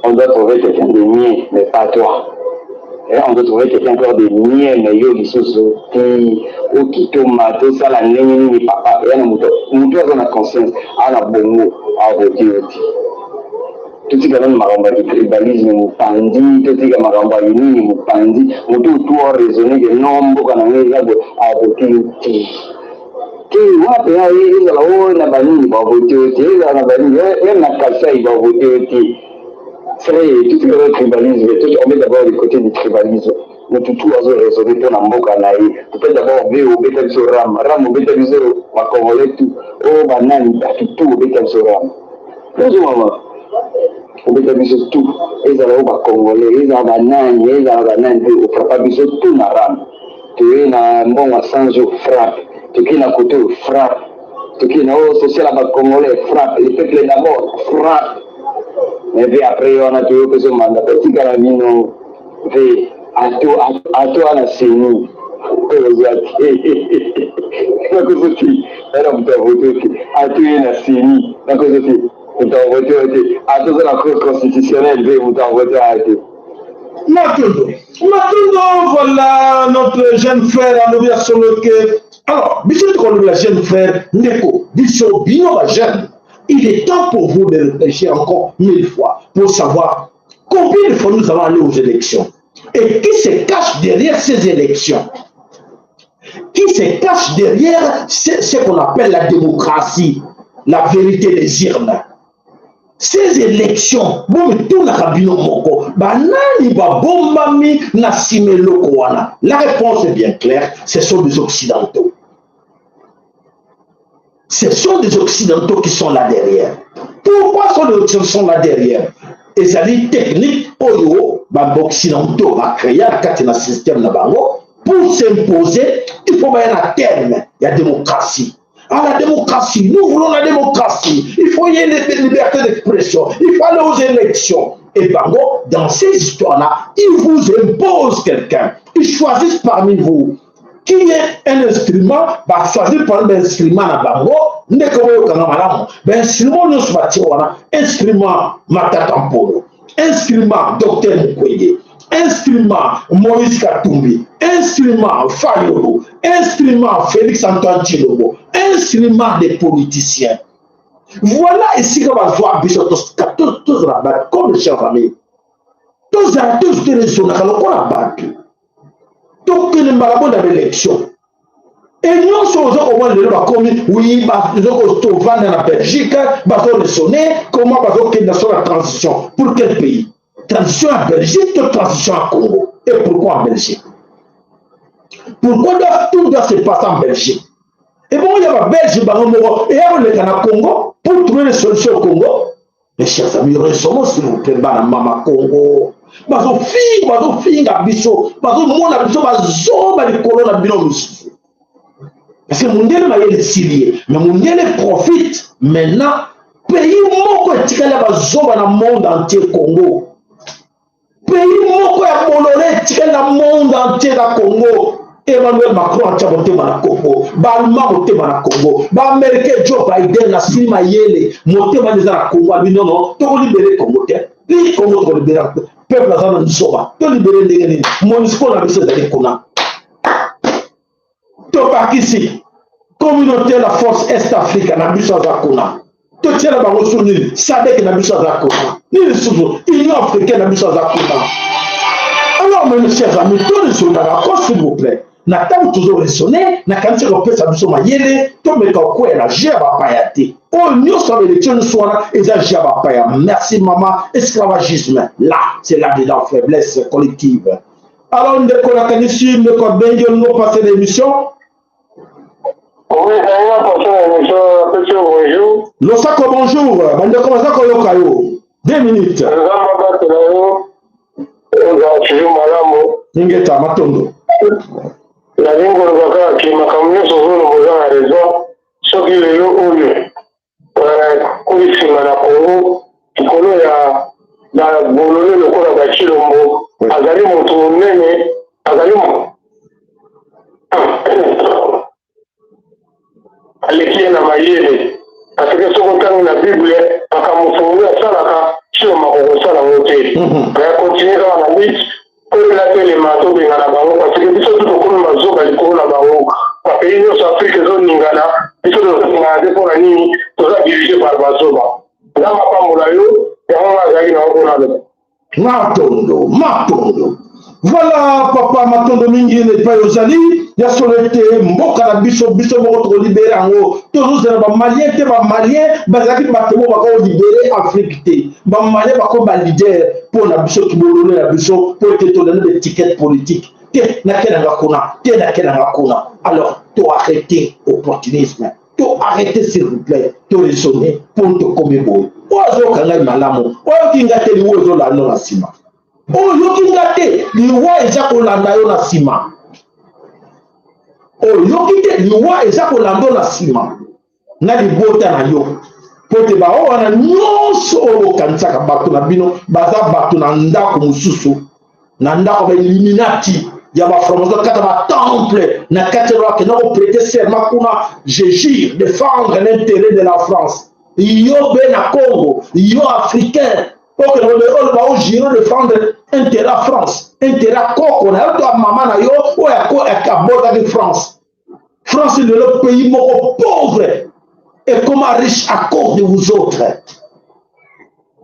B: On doit trouver quelqu'un de mieux, mais pas toi. Et on doit trouver quelqu'un encore de mieux, mais yo lisusu te. Okitoma, tosala ndenge nini, papa? Eya na moto, moto aza na conscience, aza na bongo, avote yo te. Totika nano makambo ya kitribalisme mopanzi, totika makambo ya nini mopanzi. Moto otu araisonne ke non, mboka na ngai eza boye, avote yo te. Te wana mpenza ezala oyo na banini, bavote yo te. Ezala na banini, même na Kasai, bavote yo te. Frère, totika nano tribalisme. On met d'abord le côté du tribalisme. Motu tu azo raisonne mpo na mboka na ye. Peut d'abord ve obeta biso ram ram, obeta biso bacongolais tu, oyo banani, bato tu, obeta biso ram. Bonjour mama, obeta biso tu, ezala oyo bacongolais, ezala banani, ezala banani mpe, ofrappa biso tu na ram. Toye na mbongo ya 100 jours, frappe. Tokei na kote oyo, frappe. Tokei na oyo social ya bacongolais, frappe. Le peuple d'abord, frappe. Mais mpe après wana toyo mpe zomanda totikala bino mpe ato wana seni oyo ozwa te, nakozo te, wana moto avote te, ato ye na seni, nakozo te.
C: Moto avote yo te. Ata oza na cour constitutionnelle mpe moto avote aya te.
A: Matondo. Matondo, voilà notre jeune frère alobi ya solo ke alors biso tokolobela jeune frère ndeko biso bino ba jeune il est temps pour vous de réfléchir encore mille fois pour savoir combien de fois nous allons aller aux élections et qui se cache derrière ces élections qui se cache derrière ce, ce qu'on appelle la démocratie la vérité des urnes ces élections bomitunaka bino moko banani babombami na nsima eloko wana la réponse est bien claire ce sont des occidentaux ce sont des occidentaux qui sont là derrière pourquoi sont les occidentaux sont là derrière ezali technique oyo baoccidentaux bacrea na kati na système na bango pour s'imposer il faut baya na terme ya démocratie à la démocratie. Nous voulons la démocratie. Il faut y ait une liberté d'expression. Il faut aller aux élections. Et bango, dans ces histoires-là, ils vous imposent quelqu'un. Ils choisissent parmi vous qui est un instrument, bah, choisir parmi l'instrument na bango, ndeko boyokanga malamu, ba instrument nyonso batie wana, instrument Matata Mpolo, instrument Docteur Mukwege, instrument Moïse Katumbi, instrument Fayulu, instrument Félix Antoine Tshilombo, instrument des politiciens. Voilà esika bazwa biso tozala bato comme chers amis tozala tozotelesonaka lokola bato tokende mbala bo na baélection e nyonso oza komona lelo bakomi wi tovanda na belgique bazoresonne comment bazokende sur la transition pour quel pays transition ya belgique to transition ya congo et pourquoi en belgique pourquoi doit, tout doit se passer en belgique ebongo ya babelge bango moko eya koleka na congo pour trouver les solutions au congo Mes chers amis, raisonnons s'il vous plaît, bana mama Congo. Bazofinga, bazofinga biso, bazomona biso bazoba likolo na bino mosusu. Parce que mundele mayele esili ye, mais mundele profite maintenant pays moko etikali ya bazoba na monde entier Congo. Pays moko ya bolole etikali na monde entier na Congo. Emmanuel Macron atia motema na Congo, ba-Allemand motema na Congo, ba-Américain Joe Biden asili mayele motema eza na Congo abi non non, tokolibere Congo te. Li Congo tokolibere peuple aza na nzoba, tolibere ndenge nini? MONUSCO na biso ezali kuna. Tobakisi communauté la force Est Africa na biso aza kuna. Totiela bango su nini? SADC na biso aza kuna. Nini lisusu? Union africaine na biso aza kuna. Alors mes chers amis, toresonaka ko s'il vous plaît. Na ntango tozo raisonner, nakanisi kopesa biso mayele, tomeka kokwea na jeu ya bapaya te. Oyo nyonso ya baelection nyonso wana eza jeu ya bapaya. Merci mama, esclavagisme. Là, c'est là-dedans faiblesse collective. Alors ndeko nakanisi ndeko abengi olingi opase na émission.
C: Oui, nalingi napase na émission, napesi yo bonjour.
A: Losako bonjour, bandeko baza koyoka yo. 2 minutes.
C: Nzambe abatela yo, ozala toujours malamu.
A: Ingeta matondo.
C: Nalingi koloba kaka ke makambo nyonso ozoloba oza na raison. Soki lelo oyo koli nsima na Congo likolo ya babolole lokola Bachilombo, azali moto monene, azali aleki ye na mayele, parce que soki otangi na Bible makambo Fongoli asalaka, Tshilombo akokosala yango te. Mais continue kaka na lutte oyo telema, tobengana bango, parce que biso tu tokomi bazoba likolo na bango. Bapays nyonso Afrique ezoningana, biso tozoningana te. Mpona nini? Toza dirigé par bazoba. Nzambe apambola yo. Yango nga azalaki nango mpona loba.
A: Matondo, matondo. Voilà papa, matondo mingi na epai ozali. Ya solo ete mboka na biso, biso moko tokolibere yango. Tozozela bamalien te. Bamalien bazalaki bato moko bakolibere Afrique te. Bamalien bakomi baleader mpo na biso kibolole na biso, mpo ete tolanda baétiquette politique te. Nakelanga kuna te, nakelanga kuna. Alors to arrêter opportunisme, to arrêter s'il vous plaît, to raisonner mpo tokomi boye. Oyo azoyoka ngai malamu, oyoki nga te, liwa ezolanda na nsima. Oyo oyoki nga te, liwa eza kolanda yo na nsima. Oyoki te, liwa eza kolanda yo na nsima na libota na yo, po ete baoyo wana nyonso oyo bokanisaka bato na bino baza bato na ndako mosusu, na ndako bailluminati ya bafranc-maçon, kati ya batemple na kati ya bakenda koprêter serment kuna: je jure défendre l'intérêt de la France. Yo bena Congo, yo africain, okende oloba ojure défendre intérêt ya France, intérêt ya koko na yo to ya mama na yo oyo abotaki France. France lelo pays moko pauvre ekoma riche à cause de vous autres.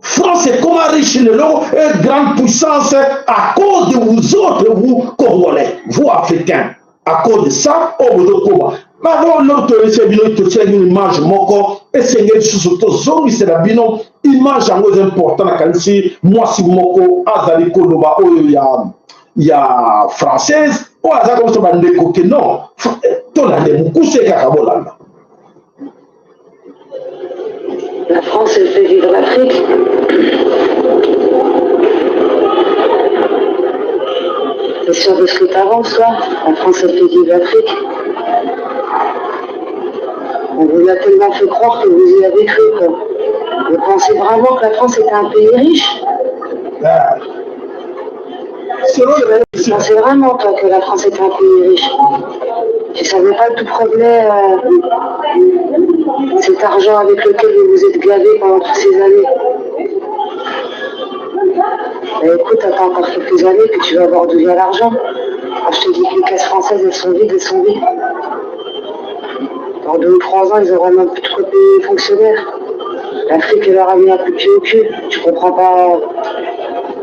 A: France ekoma riche lelo et grande puissance à cause de vous autres, vous Congolais, vous Africains. À cause de ça, oyo bozokoma bango lobi toyebisa bino, totielaki bino image moko, esengeli lisusu tozongisela bino image yango, eza important. Nakanisi mwasi moko azali koloba oyo ya française oyo aza komisa bandeko ke non, tolande mokuse kaka, bolanda.
E: La France, elle fait vivre l'Afrique. T'es sûr de ce que t'avances, toi? La France, elle fait vivre l'Afrique. On vous a tellement fait croire que vous y avez cru, quoi. Vous pensez vraiment que la France était un pays riche?
A: Ah. Selon
E: Tu pensais vraiment, toi, que la France était un pays riche? Tu savais pas d'où provenait cet argent avec lequel vous vous êtes gavé pendant toutes ces années? Bah, écoute, attends encore quelques années, puis tu vas voir d'où vient l'argent. Quand je te dis que les caisses françaises, elles sont vides, elles sont vides. Dans 2 ou 3 ans, ils auront même plus de quoi payer les fonctionnaires. L'Afrique, elle leur a mis un coup de pied au cul. Tu comprends pas?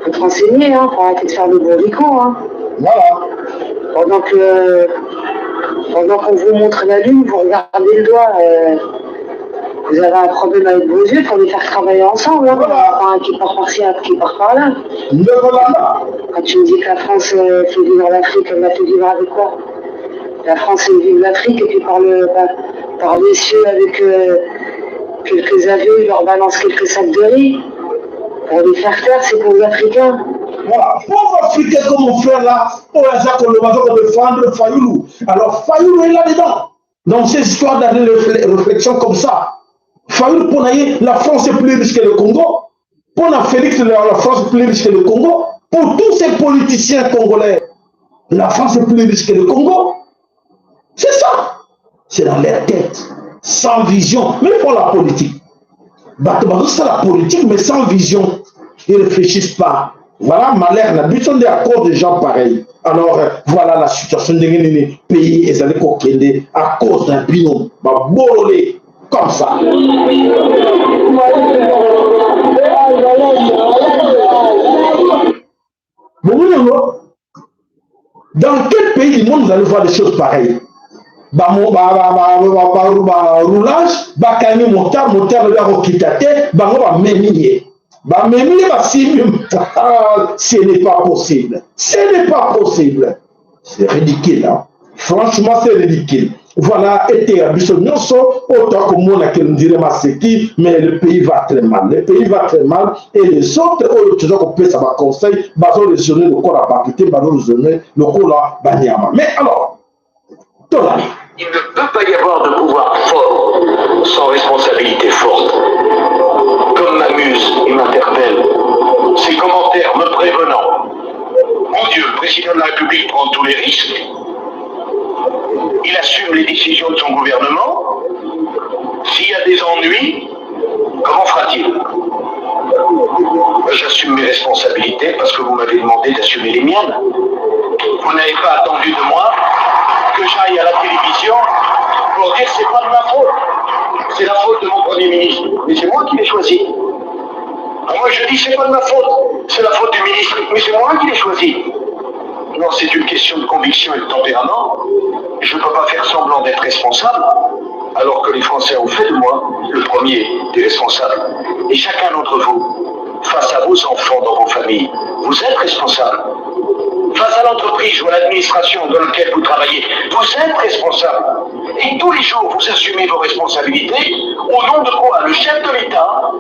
E: Faut te renseigner, hein, faut arrêter de faire le bourricot, hein.
A: Voilà.
E: Pendant qu'on vous montre la lune, vous regardez le doigt. Vous avez un problème avec vos yeux, il faut les faire travailler ensemble. Hein.
A: Voilà.
E: Pas un qui part par-ci, un qui part par-là.
A: Le voilà.
E: Quand tu me dis que la France fait vivre l'Afrique, elle l'a fait vivre avec quoi? La France fait vivre l'Afrique et puis par les cieux avec quelques avions, ils leur balancent quelques sacs de riz pour les faire taire, c'est pour les Africains.
A: Voilà, pauvre Africain comme mon frère là, oyo aza koloba, aza kodéfendre Fayulu. Alors Fayulu est là-dedans. Dans ces histoires de réflexion comme ça. Fayulu, pour la France est plus riche que le Congo. Pour la Félix, la France est plus riche que le Congo. Pour tous ces politiciens congolais, la France est plus riche que le Congo. C'est ça. C'est dans leur tête. Sans vision. Mais pour la politique. Bato ça la politique, mais sans vision. Ils ne réfléchissent pas. Voilà, malheur, na biso nde à cause de gens pareils. Alors, voilà la situation ndenge nini pays ezali kokende à cause d'un binôme. Babolole comme ça. Bomoni yango, dans quel pays du monde vous allez voir des choses pareilles? Baroulage, bakangi motard, motard oyo akokita te, bango bamemi ye, bamemi ye, basimbi. Ce n'est pas possible, ce n'est pas possible, c'est ridicule, hein? Franchement, c'est ridicule. Voilà, eteya biso nyonso oyo toakomona ke ndire maseki, mais le pays va très mal, le pays va très mal. Et les autres oyo toza kopesa baconseil bazoraisonner lokola bato te, bazoraisonner lokola banyama. Mais alors tolani.
B: Il ne peut pas y avoir de pouvoir fort sans responsabilité forte. Comme m'amuse et m'interpelle ces commentaires me prévenant. Mon Dieu, le président de la République prend tous les risques. Il assume les décisions de son gouvernement. S'il y a des ennuis, comment fera-t-il? J'assume mes responsabilités parce que vous m'avez demandé d'assumer les miennes. Vous n'avez pas attendu de moi que j'aille à la télévision pour dire: c'est pas de ma faute. C'est la faute de mon Premier ministre. Mais c'est moi qui l'ai choisi. Moi, je dis: c'est pas de ma faute. C'est la faute du ministre. Mais c'est moi qui l'ai choisi. Non, c'est une question de conviction et de tempérament. Je ne peux pas faire semblant d'être responsable alors que les Français ont fait de moi le premier des responsables. Et chacun d'entre vous, face à vos enfants dans vos familles, vous êtes responsable. Face à l'entreprise ou à l'administration dans laquelle vous travaillez, vous êtes responsable. Et tous les jours, vous assumez vos responsabilités. Au nom de quoi le chef de l'État,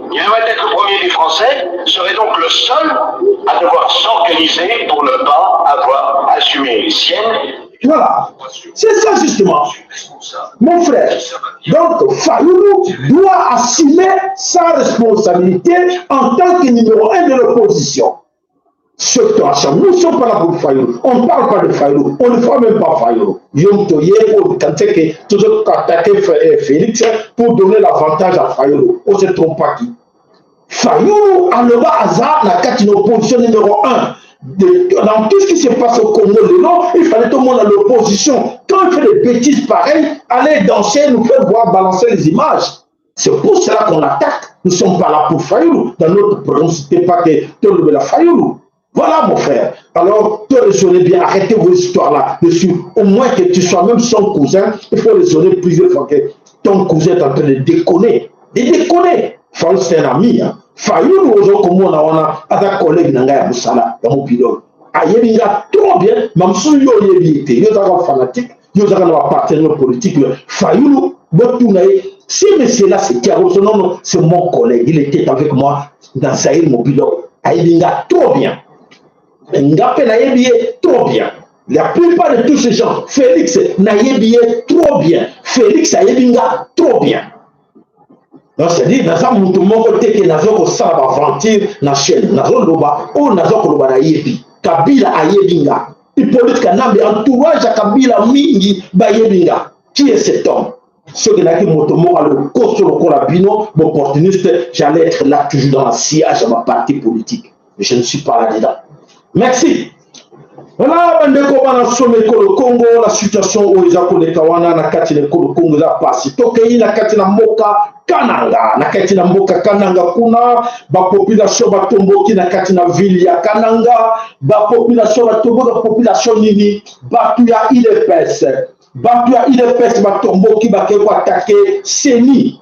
B: il devrait être le premier des Français, serait donc le seul à devoir s'organiser pour ne pas avoir assumé les siennes?
A: Voilà, c'est ça justement. Mon frère, donc Fayulu doit assumer sa responsabilité en tant que numéro 1 de l'opposition. Ceux qui sont nous ne sommes pas là pour Fayulu. On ne parle pas de Fayulu. On ne voit même pas Fayulu. Yo toye pour que toujours attaquer Félix pour donner l'avantage à Fayulu. On se trompe pas qui. Fayulu aloba aza na kati na opposition numéro 1. Dans tout ce qui se passe au Congo, lelo, il fallait tout le monde à l'opposition. Quand il fait des bêtises pareilles, allez danser, nous faire voir balancer les images. C'est pour cela qu'on attaque. Nous ne sommes pas là pour Fayulu. Dans notre programme, ce n'était pas que tout le Fayulu. Voilà mon frère. Alors, te raisonnez bien, arrêtez vos histoires-là dessus. Au moins que tu sois même son cousin, il faut raisonner plusieurs fois que ton cousin est en train de déconner. De déconner. Fayulu, c'est un ami. Hein. Fayulu, ozokomona wana, aza collègue na ngai ya mosala, ya mopilolo. Ayebi nga trop bien, mamosusu yo oyebi ye te. Yo ozalaka fanatique, yo ozalaka na bapartenaire politique. Fayulu, botuna ye, si monsieur là c'est Thiago, non, non, c'est mon collègue, il était avec moi dans Zaïre Mobilo. Ayebi nga trop bien. Nga mpe nayebi ye trop bien. La plupart de tous ces gens, Félix nayebi ye trop bien. Félix ayebi nga trop bien. Donc c'est-à-dire naza moto moko te ke naza kosala baaventure na chaîne, nazoloba oyo naza koloba, nayebi. Kabila ayebi nga, Hippolyte Kanambe, entourage ya Kabila mingi bayebi nga. Qui est cet homme? Soki nayaki moto moko alokoso lokola bino boopportuniste, j'allais être là toujours dans la sillage ya baparti politique, mais je ne suis pas là dedans. Merci. Voilà, bandeko bana somi ekolo Congo, la situation oyo eza koleka wana na kati na ekolo Congo eza pasi. Tokei na kati na mboka Kananga. Na kati na mboka Kananga kuna, bapopulation batomboki na kati na ville ya Kananga. Bapopulation batomboki. Population nini? Bato ya UDPS. Bato ya UDPS batomboki, bakei koattaquer CENI.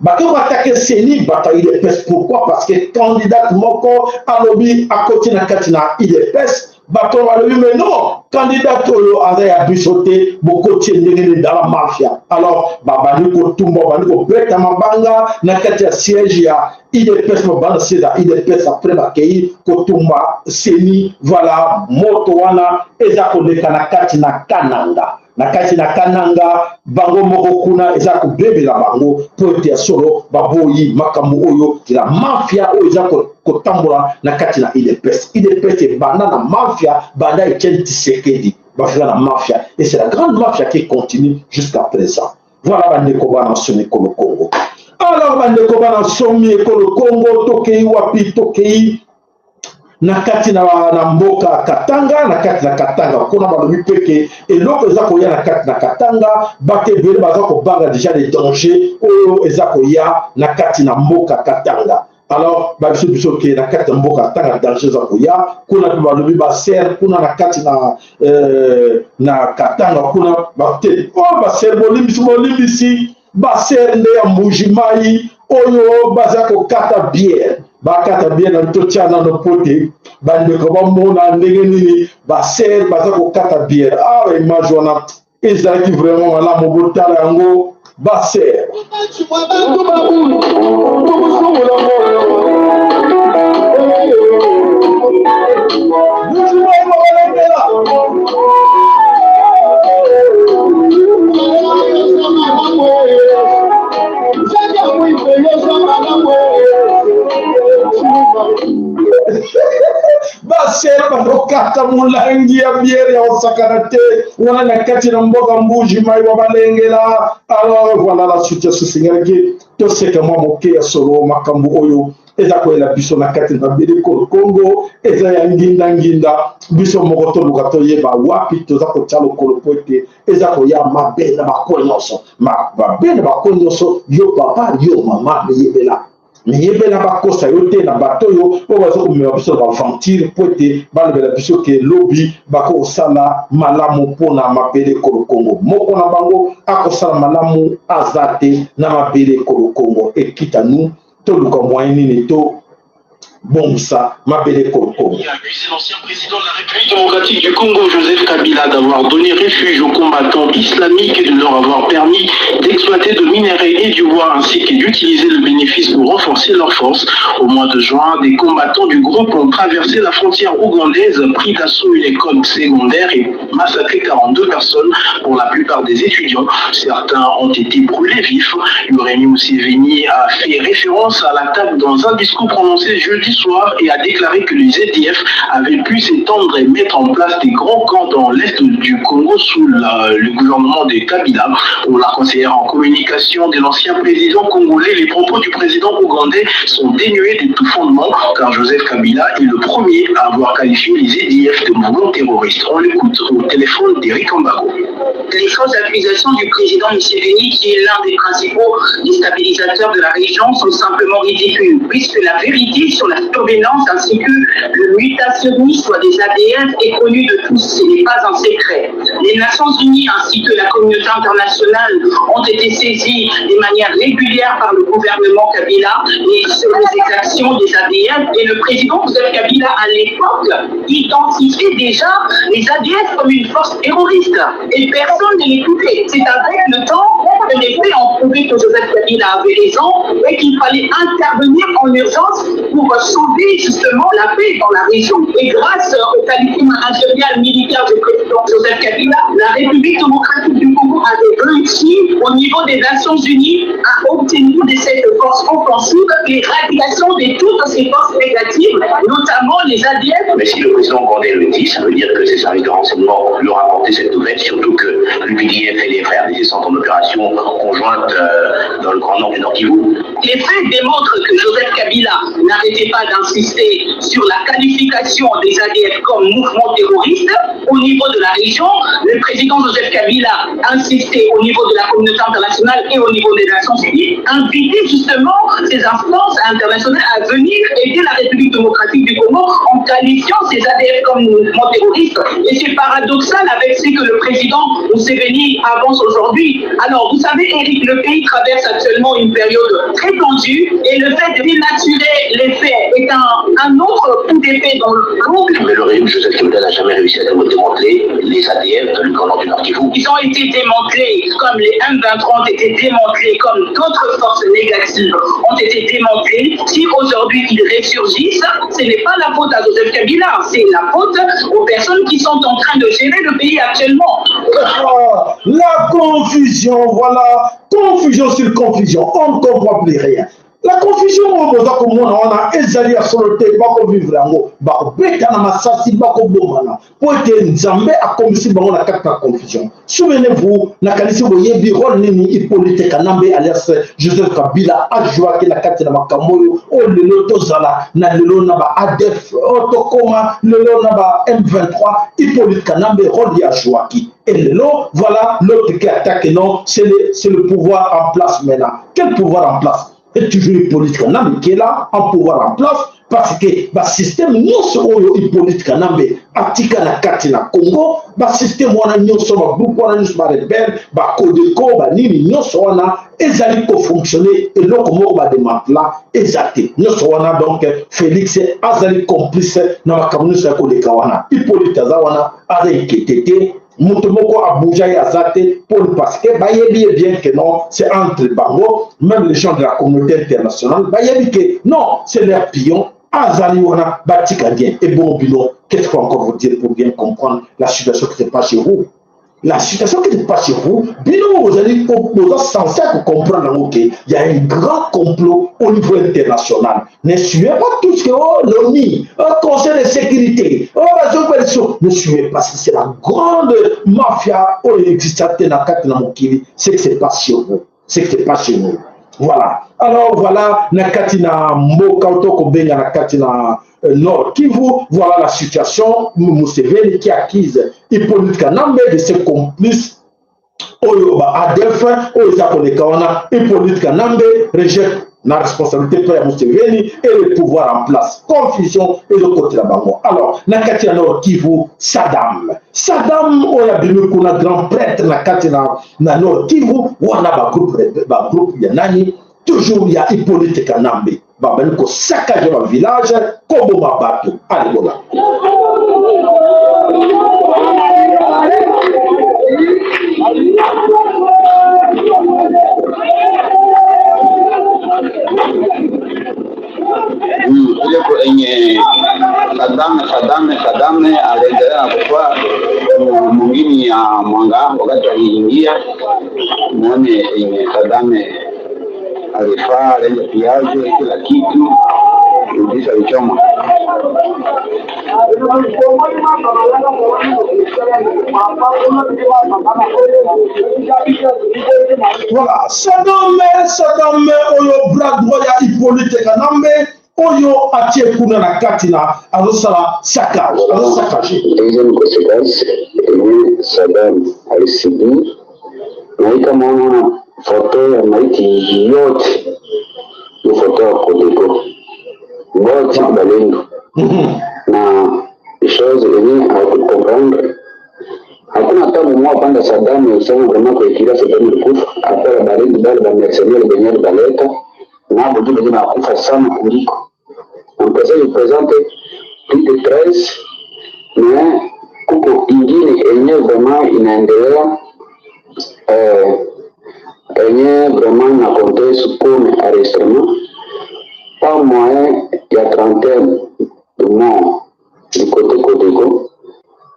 A: Bakei koattaquer CENI, bato ya UDPS. Pourquoi? Parce que candidat moko alobi akoti na kati na UDPS. Bato balobi: "Mais non, candidat oyo aza ya biso te, bokoti ndenge nini dans la mafia?" Alors babandi kotumba, babandi kobeta mabanga na kati ya siège ya UDPS, babanda siège ya UDPS, après bakei kotumba CENI. Voilà, moto wana eza koleka na kati na Kananga. Na kati na Kananga, bango moko kuna eza kobebela bango mpo ete ya solo baboyi makambo oyo ya mafia oyo eza kotambola na kati na UDPS. UDPS ebanda na mafia, banda Etienne Tshisekedi bafika na mafia, et c'est la grande mafia qui continue jusqu'à présent. Voilà, bandeko bana somi ekolo Congo. Alors bandeko bana somi ekolo Congo, tokei wapi? Tokei na kati na mboka Katanga. Na kati na Katanga kuna, balobi mpe ke eloko eza koya na kati na Katanga, bato ebele baza kobanga déjà les dangers oyo eza koya na kati na mboka Katanga. Alors babiso biso ke na kati ya mboka Katanga, danger eza koya kuna. Mpe balobi baserre kuna na kati na Katanga kuna te oyo baserre, bolimbisi, bolimbisi, baserre nde ya Mbuji Mai oyo baza kokata bière. Bakata bière na totia nano po te bandeko bamona ndenge nini baserre baza kokata bière. Awa image wana ezalaki vraiment malamu, botala yango, baserre. Mbuji Mai babalengela. Baserre bazokata molangi ya bière ya kosakana te wana na kati na mboka Mbuji Mai wa balengela. Alors voilà la situation. Esengelaki toseka mwa moke. Ya solo, makambo oyo eza koyela biso na kati na mabele Congo eza ya ngindanginda. Biso moko toluka toyeba wapi toza kotia lokolo, po ete eza koya mabe na bakolo nyonso, mabe na bakolo nyonso. Yo papa, yo mama, miyebela, miyebela, bakosa yo te na bato oyo oyo baza komema biso na baaventure, po ete balobela biso ke lobi bakosala malamu mpona mabele ekolo Kongo. Moko na bango akosala malamu aza te na mabele ekolo Kongo. Ekita nu toluka moyen nini to bongisa mabele ekolo Kongo.
B: Accusé l'ancien président de la République démocratique du Congo, Joseph Kabila, d'avoir donné refuge aux combattants islamiques et de leur avoir permis d'exploiter de minerais et du bois ainsi que d'utiliser le bénéfice pour renforcer leurs forces. Au mois de juin, des combattants du groupe ont traversé la frontière ougandaise, pris d'assaut une école secondaire et massacré 42 personnes, pour la plupart des étudiants. Certains ont été brûlés vifs. Yoweri Museveni a fait référence à l'attaque dans un discours prononcé jeudi.
F: samedi soir et a déclaré que les ADF avaient pu s'étendre et mettre en place des grands camps dans l'est du Congo sous le gouvernement de Kabila. Pour la conseillère en communication de l'ancien président congolais, les propos du président ougandais sont dénués de tout fondement car Joseph Kabila est le premier à avoir qualifié les ADF de mouvement terroriste. On l'écoute au téléphone d'Eric Ambago.
G: Les fausses accusations du président Museveni, qui est l'un des principaux déstabilisateurs de la région, sont simplement ridicules, puisque la vérité sur la surveillance ainsi que le mutationnisme des ADF est connue de tous, ce n'est pas un secret. Les Nations Unies ainsi que la communauté internationale ont été saisies de manière régulière par le gouvernement Kabila et sur les exactions des ADF. Et le président Joseph Kabila, à l'époque, identifiait déjà les ADF comme une force terroriste. Et personne ne l'écoutait. C'est avec le temps que les faits ont prouvé que Joseph Kabila avait raison et qu'il fallait intervenir en urgence pour sauver justement la paix dans la région. Et grâce aux qualités managériales militaires du président Joseph Kabila, la République démocratique du Congo avait réussi au niveau des Nations Unies à obtenir de cette force offensive l'éradication de toutes ces forces négatives, notamment les ADF.
H: Mais si le président ougandais le dit, ça veut dire que ses services de renseignement lui ont rapporté cette nouvelle, surtout que l'UPDF et les FARDC sont en opération conjointe dans le Grand Nord du Nord Kivu.
G: Les faits démontrent que Joseph Kabila n'arrêtait pas d'insister sur la qualification des ADF comme mouvement terroriste au niveau de la région. Le président Joseph Kabila insistait au niveau de la communauté internationale et au niveau des Nations Unies, invitait justement ces instances internationales à venir aider la République démocratique du Congo en qualifiant ces ADF comme mouvement terroriste. Et c'est paradoxal avec ce que le président Museveni avance aujourd'hui. Alors, vous savez, Eric, le pays traverse actuellement une période très tendue et le fait de dénaturer les faits est un autre coup d'épée dans le couple.
H: Mais le régime Joseph Kabila n'a jamais réussi à démanteler les ADF dans le Grand Nord du Nord Kivu.
G: Ils ont été démantelés comme les M23 ont été démantelés, comme d'autres forces négatives ont été démantelées. Si aujourd'hui ils ressurgissent, ce n'est pas la faute à Joseph Kabila, c'est la faute aux personnes qui sont en train de gérer le pays actuellement.
A: Ah, la confusion, voilà, confusion sur confusion, on ne comprend plus rien. La confusion oyo boza komona wana ezali ya solo te, bakovivre yango, bakobetana masasi, bakobomana mpo ete Nzambe akomisi bango na kati na confusion. Souvenez-vous, nakanisi boyebi rôle nini Hippolyte Kanambe alias Joseph Kabila ajouaki na kati na makambo oyo, oyo lelo tozala na lelo na ba ADF, oyo tokoma lelo na ba M23. Hippolyte Kanambe, rôle ye ajouaki. Et lelo, voilà l'autre qui attaque, non, c'est le pouvoir en place maintenant. Quel pouvoir en place? Et toujours Hippolyte Kanambe qui est là, en pouvoir en place, parce que ba système nyonso oyo Hippolyte Kanambe atika na kati na Congo, ba système wana nyonso, ba groupe wana nyonso, ba rebelle, ba Codeco, ba nini nyonso wana ezali kofonctionner, eloko moko ba démantela eza te. Nyonso wana, donc Félix azali complice na makambo nyonso ya koleka wana. Hippolyte aza wana, aza inquiété te, moto moko abuja ye aza te, pour parce que bayebi ye bien que non, c'est entre bango, même les gens de la communauté internationale bayebi que non, c'est leur pion azali wana, batika bien. Et bon bino, qu'est-ce qu'il faut encore vous dire pour bien comprendre la situation qui se passe chez vous? La situation qui se passe chez vous, bino vous allez vous êtes censé comprendre que il y a un grand complot au niveau international. Ne suivez pas tout ce que oh, l'ONU, oh, Conseil de sécurité, oh, ne suivez pas, c'est la grande mafia oyo existe na kati na mokili, ce qui se passe chez vous, ce qui se passe chez nous. Voilà. Alors voilà, na kati na mboka to kobenga na kati na Nord Kivu, voilà la situation. Museveni qui accuse Hippolyte Kanambe de ses complices oyo ba ADF oyo eza koleka wana. Hippolyte Kanambe rejette la responsabilité pour Museveni et le pouvoir en place. Confusion ezokotela bango. Alors na kati ya Nord Kivu, Saddam oyo abimi kuna grand prêtre na kati na Nord Kivu wana, ba groupe ya nani, toujours ya Hippolyte Kanambe, babali kosaccager ba village, koboma bato. Allez, bona.
I: Ile kwenye Saddam aliendelea na kukua mwingine ya Mwanga wakati aliingia, muone yenye Saddam alifaa, alienda piaje kila kitu. Mjisi alichoma.
A: Voilà, Saddam, Saddam oyo bras droit ya Hippolyte Kanambe oyo atie kuna na kati na azosala saccage, azosakage.
I: Deuxième conséquence yenye Saddam alisubir na hii, kama unaona foto ya maiti yote ni foto ya Kodeko bote Balendu na chose yenye hawakukomprendre hakuna hata mmoja panda Saddam usema vraiment kuikiria Saddam alikufa apara Balendu bale ba mercenaires benye baleta nabo ndio benye bakufa sana kuliko on présente présente plus de 13 mais kuko ingine yenye vraiment inaendelea eh, yenye vraiment na compte sukune enregistrement pas moyen ya trentaine de morts du côté Kodeko.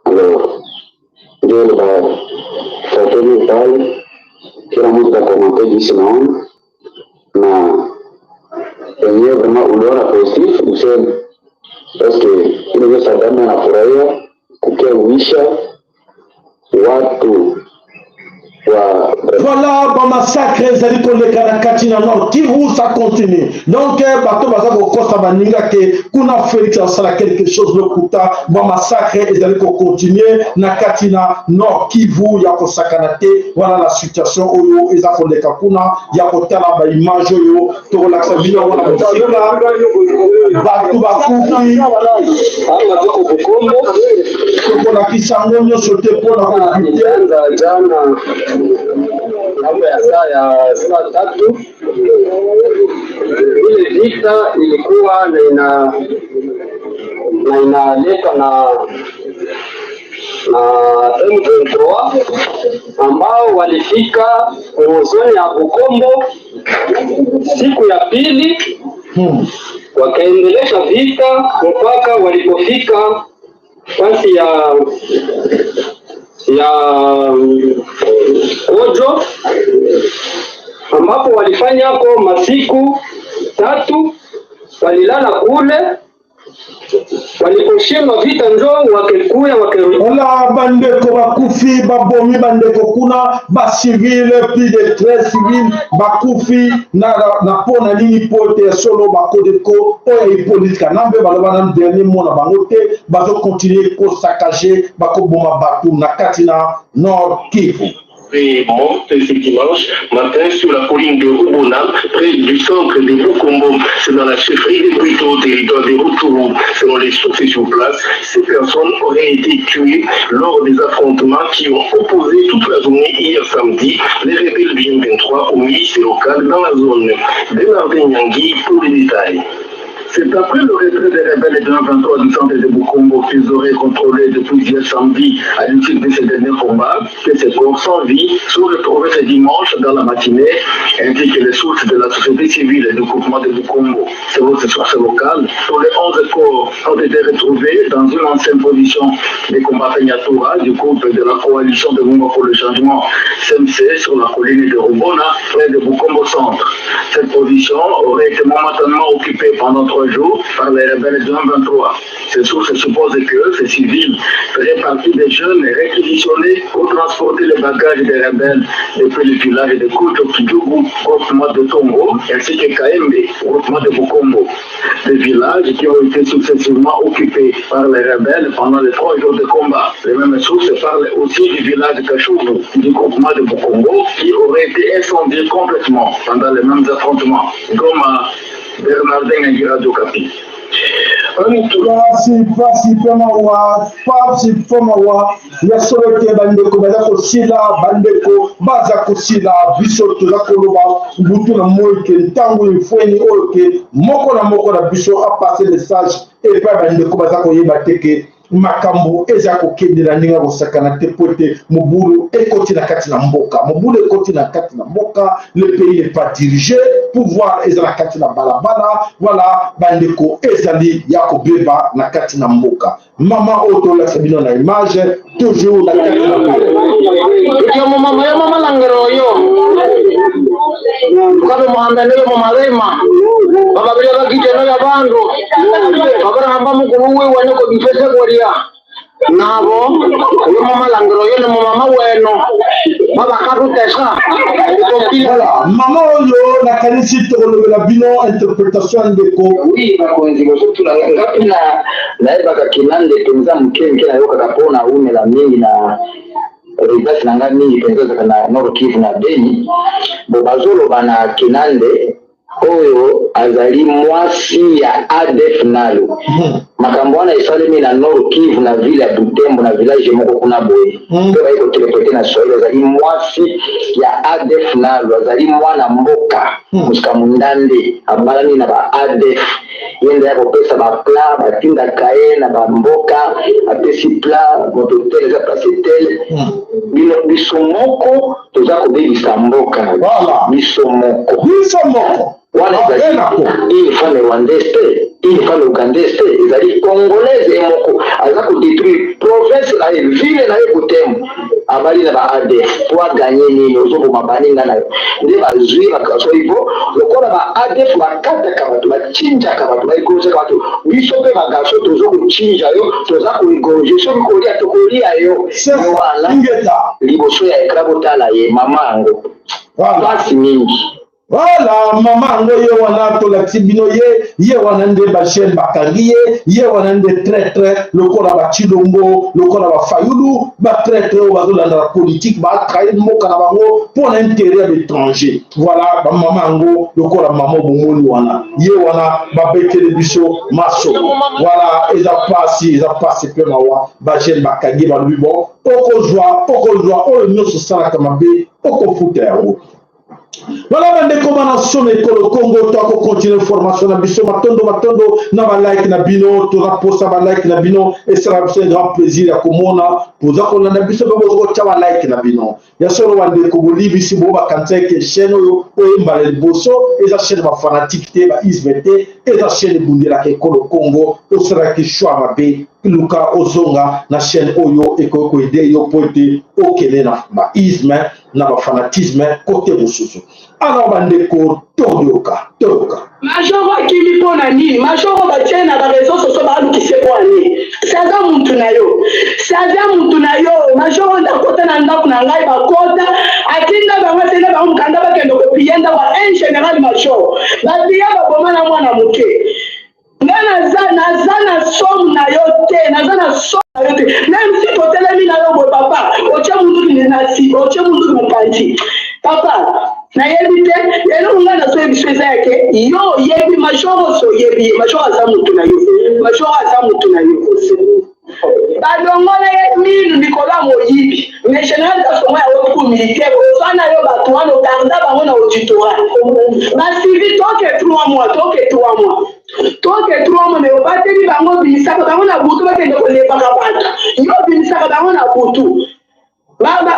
I: Alors ndio ile ba foto ni pale, kila mtu atakomante jinsi naona na yenyewe vraiment uliona positif useme paske ile ndio Saddam anafurahia kukia uisha watu wa
A: Voilà, bamassacre ezali koleka na kati na Nord Kivu, ça continue. Donc bato baza kokosa baninga ke kuna Félix asala quelque chose, lokuta. Bamassacre ezali kocontinue na kati na Nord Kivu ya kosakana te. Voilà la situation oyo eza koleka kuna, ya kotala baimage oyo tokolakisa bino yango na mosika. Bato bakufi, tokolakisa yango nyonso te mpona koevite.
C: Ilianza jana mambo ya saa ya saa 3. Ile vita ilikuwa na ina na inaletwa na M23 ambao walifika zone ya Bukombo siku ya pili, wakaendelesha vita mpaka walipofika fasi ya Kojo ambapo walifanya hapo masiku 3, walilala kule. Waliposhindwa vita njo wakekuya wakerudi.
A: Voilà, bandeko bakufi, babomi bandeko kuna, bacivile, plus de 13 civile bakufi na mpo na nini? Po ete ya solo bakodeko oyo ya Hippolyte Kanambe baloba na dernier mot na bango te, bazokontinue kosakage, bakoboma bato na kati na Nord Kivu.
B: Et morte ce dimanche matin sur la colline de Rubona, près du centre de Bukombo. C'est dans la chefferie de Brito, territoire de Rutshuru. Selon les sources sur place, ces personnes auraient été tuées lors des affrontements qui ont opposé toute la journée hier samedi les rebelles du M23 aux milices locales dans la zone. Bernardin Nyangui pour les détails.
J: C'est après le retrait des rebelles de M23 du centre de Bukombo qu'ils auraient contrôlé depuis hier samedi à l'issue de ces derniers combats que ces corps sans vie sont retrouvés ce dimanche dans la matinée, ainsi que les sources de la société civile et du groupement de Bukombo. Selon ces sources locales, tous les 11 corps ont été retrouvés dans une ancienne position des combattants Nyatura du groupe de la coalition de mouvement pour le changement CMC sur la colline de Rubona, près de Bukombo Centre. Cette position aurait été momentanément occupée pendant 3 jours par les rebelles de M23. Ces sources supposent que ces civils feraient partie des jeunes réquisitionnés pour transporter les bagages des rebelles depuis le village de Kouto Kidjougou, groupement de Tongo, ainsi que Kaembe, groupement de Bukombo. Des villages qui ont été successivement occupés par les rebelles pendant les 3 jours de combat. Les mêmes sources parlent aussi du village de Kachoubou, du groupement de Bukombo, qui aurait été incendié complètement pendant les mêmes affrontements. Goma, Bernardin Ngira Okapi.
A: Pasi, pasi mpe mawa, pasi mpe mawa ya solo te. Bandeko baza kosila, bandeko baza kosila. Biso toza koloba butu na moi ke ntango efweni oyo ke moko na moko na biso apase message epai bandeko baza koyeba te ke makambo eza kokende na ndenge ya kosakana te, po ete mobulu ekoti na kati na mboka, mobulu ekoti na kati na mboka. Le pays n'est pas dirigé, pouvoir eza na kati na balabala. Voilà, bandeko, ezali ya kobeba na kati na mboka. Mama oyo tolakisa bino na image, toujours na kati na
C: Yo mama, yo mama langero yo.
I: Tukabe muhambanele mu marema bababili bagiteno ya bandu babarahamba mukulu wiwe niko bifese kuria nabo uyo mumalangiro yo ni mumama weno babakatutesa.
A: Voilà, mama oyo nakanisi tokolobela bino interpretation ya ndeko.
I: Oui, bakonzi bozotuna nga mpe na nayebaka kinande mpenza moke moke, nayokaka mpo na umela mingi na résidence na ngai, mingi mpenza ezalaka na Nord Kivu na Beni. Bo bazoloba na Kinande, oyo azali mwasi ya ADF Nalu. Makambo wana esalemi na Nord Kivu, na ville ya Butembo, na village moko kuna boye. Mpe baye kointerpréter na Swahili, azali mwasi ya ADF Nalu, azali mwana mboka mosika mundande, abalani na ba ADF. Ye nde ya kopesa baplan, batindaka ye na bamboka, apesi plan, moto tel eza place tel. Bino, biso moko toza kobebisa mboka. Biso moko.
A: Biso moko.
I: Wana ezali une femme rwandaise te, une femme ougandaise te, ezali congolaise ye moko aza kodétruire province na ye, ville na ye Butembo. Abali na ba ADF po aganye nini? Ozoboma baninga na yo nde bazwi bakaso ipo lokola ba ADF bakataka bato, bachinjaka bato, baégorgeaka bato. Biso mpe bagaso tozo kochinja yo, toza koégorger. Soki kolia, tokolia yo. Yo wana liboso ya écran, botala ye mama yango, pasi mingi.
A: Voilà, mama yango ye wana, tolakisi bino ye. Ye wana nde bajeune bakangi ye. Ye wana nde traître lokola bachilombo, lokola bafayulu, batraître oyo bazolanda na politike, batrahir mboka na bango mpo na intérêt ya baétranger. Voilà bamama yango, lokola mama bomoni wana, ye wana babeteli biso masolo. Voilà, eza pasi, eza pasi mpe mawa. Bajeune bakangi, balobi bon, okozwa, okozwa oyo nyonso osalaka mabe, okofuta yango. Voilà, bandeko bana solo ekolo Congo, toakocontinuer formation na biso. Matondo, matondo na balike na bino. Toza posa balike na bino, esala biso un grand plaisir ya komona boza kolanda biso mpe boza kotya balike na bino. Ya solo bandeko, bolibisi bo bakanisa eke chaîne oyo oyembala liboso eza chaîne bafanatique te, baisme te, eza chaîne ebundelaka ekolo Congo. Osalaki choix mabe, luka ozonga na chaîne oyo ekoki koaider yo mpo ete okende na baisme, na bafanatisme kote mosusu. Alors bandeko, toyoka, toyoka.
K: Major akimi mpo na nini? Major oyo batie na baréseaux sociaux, baalukise mpo ani? Saza mutu na yo, saza mutu na yo. Major oyo akota na ndako na ngai, bakota, atinda bango, atinda bango mokanda, bakende kopiller ndako ya un général major, bapiller, baboma na mwana moke. Nga naza na somme na yo te, naza na somme na yo te. Même si totelemi na yo boye, papa, otie munduki na si, otie munduki mopanzi, papa, nayebi te. Eloko ngai nazoyebi biso eza yake yo oyebi major oso, oyebi ye. Major aza motu na yo, major aza motu na yo. Balongola ye minu likolo ya moyibi. Mais général Kasongo ya haute cour militaire, oza na yo bato wana, ogarda bango na auditorat, bacivil. Toke 3 mois, toke 3 mois, toke 3 mois, mais obateli bango, obimisaka bango na butu, bakende kolebaka bato. Yo obimisaka bango na butu.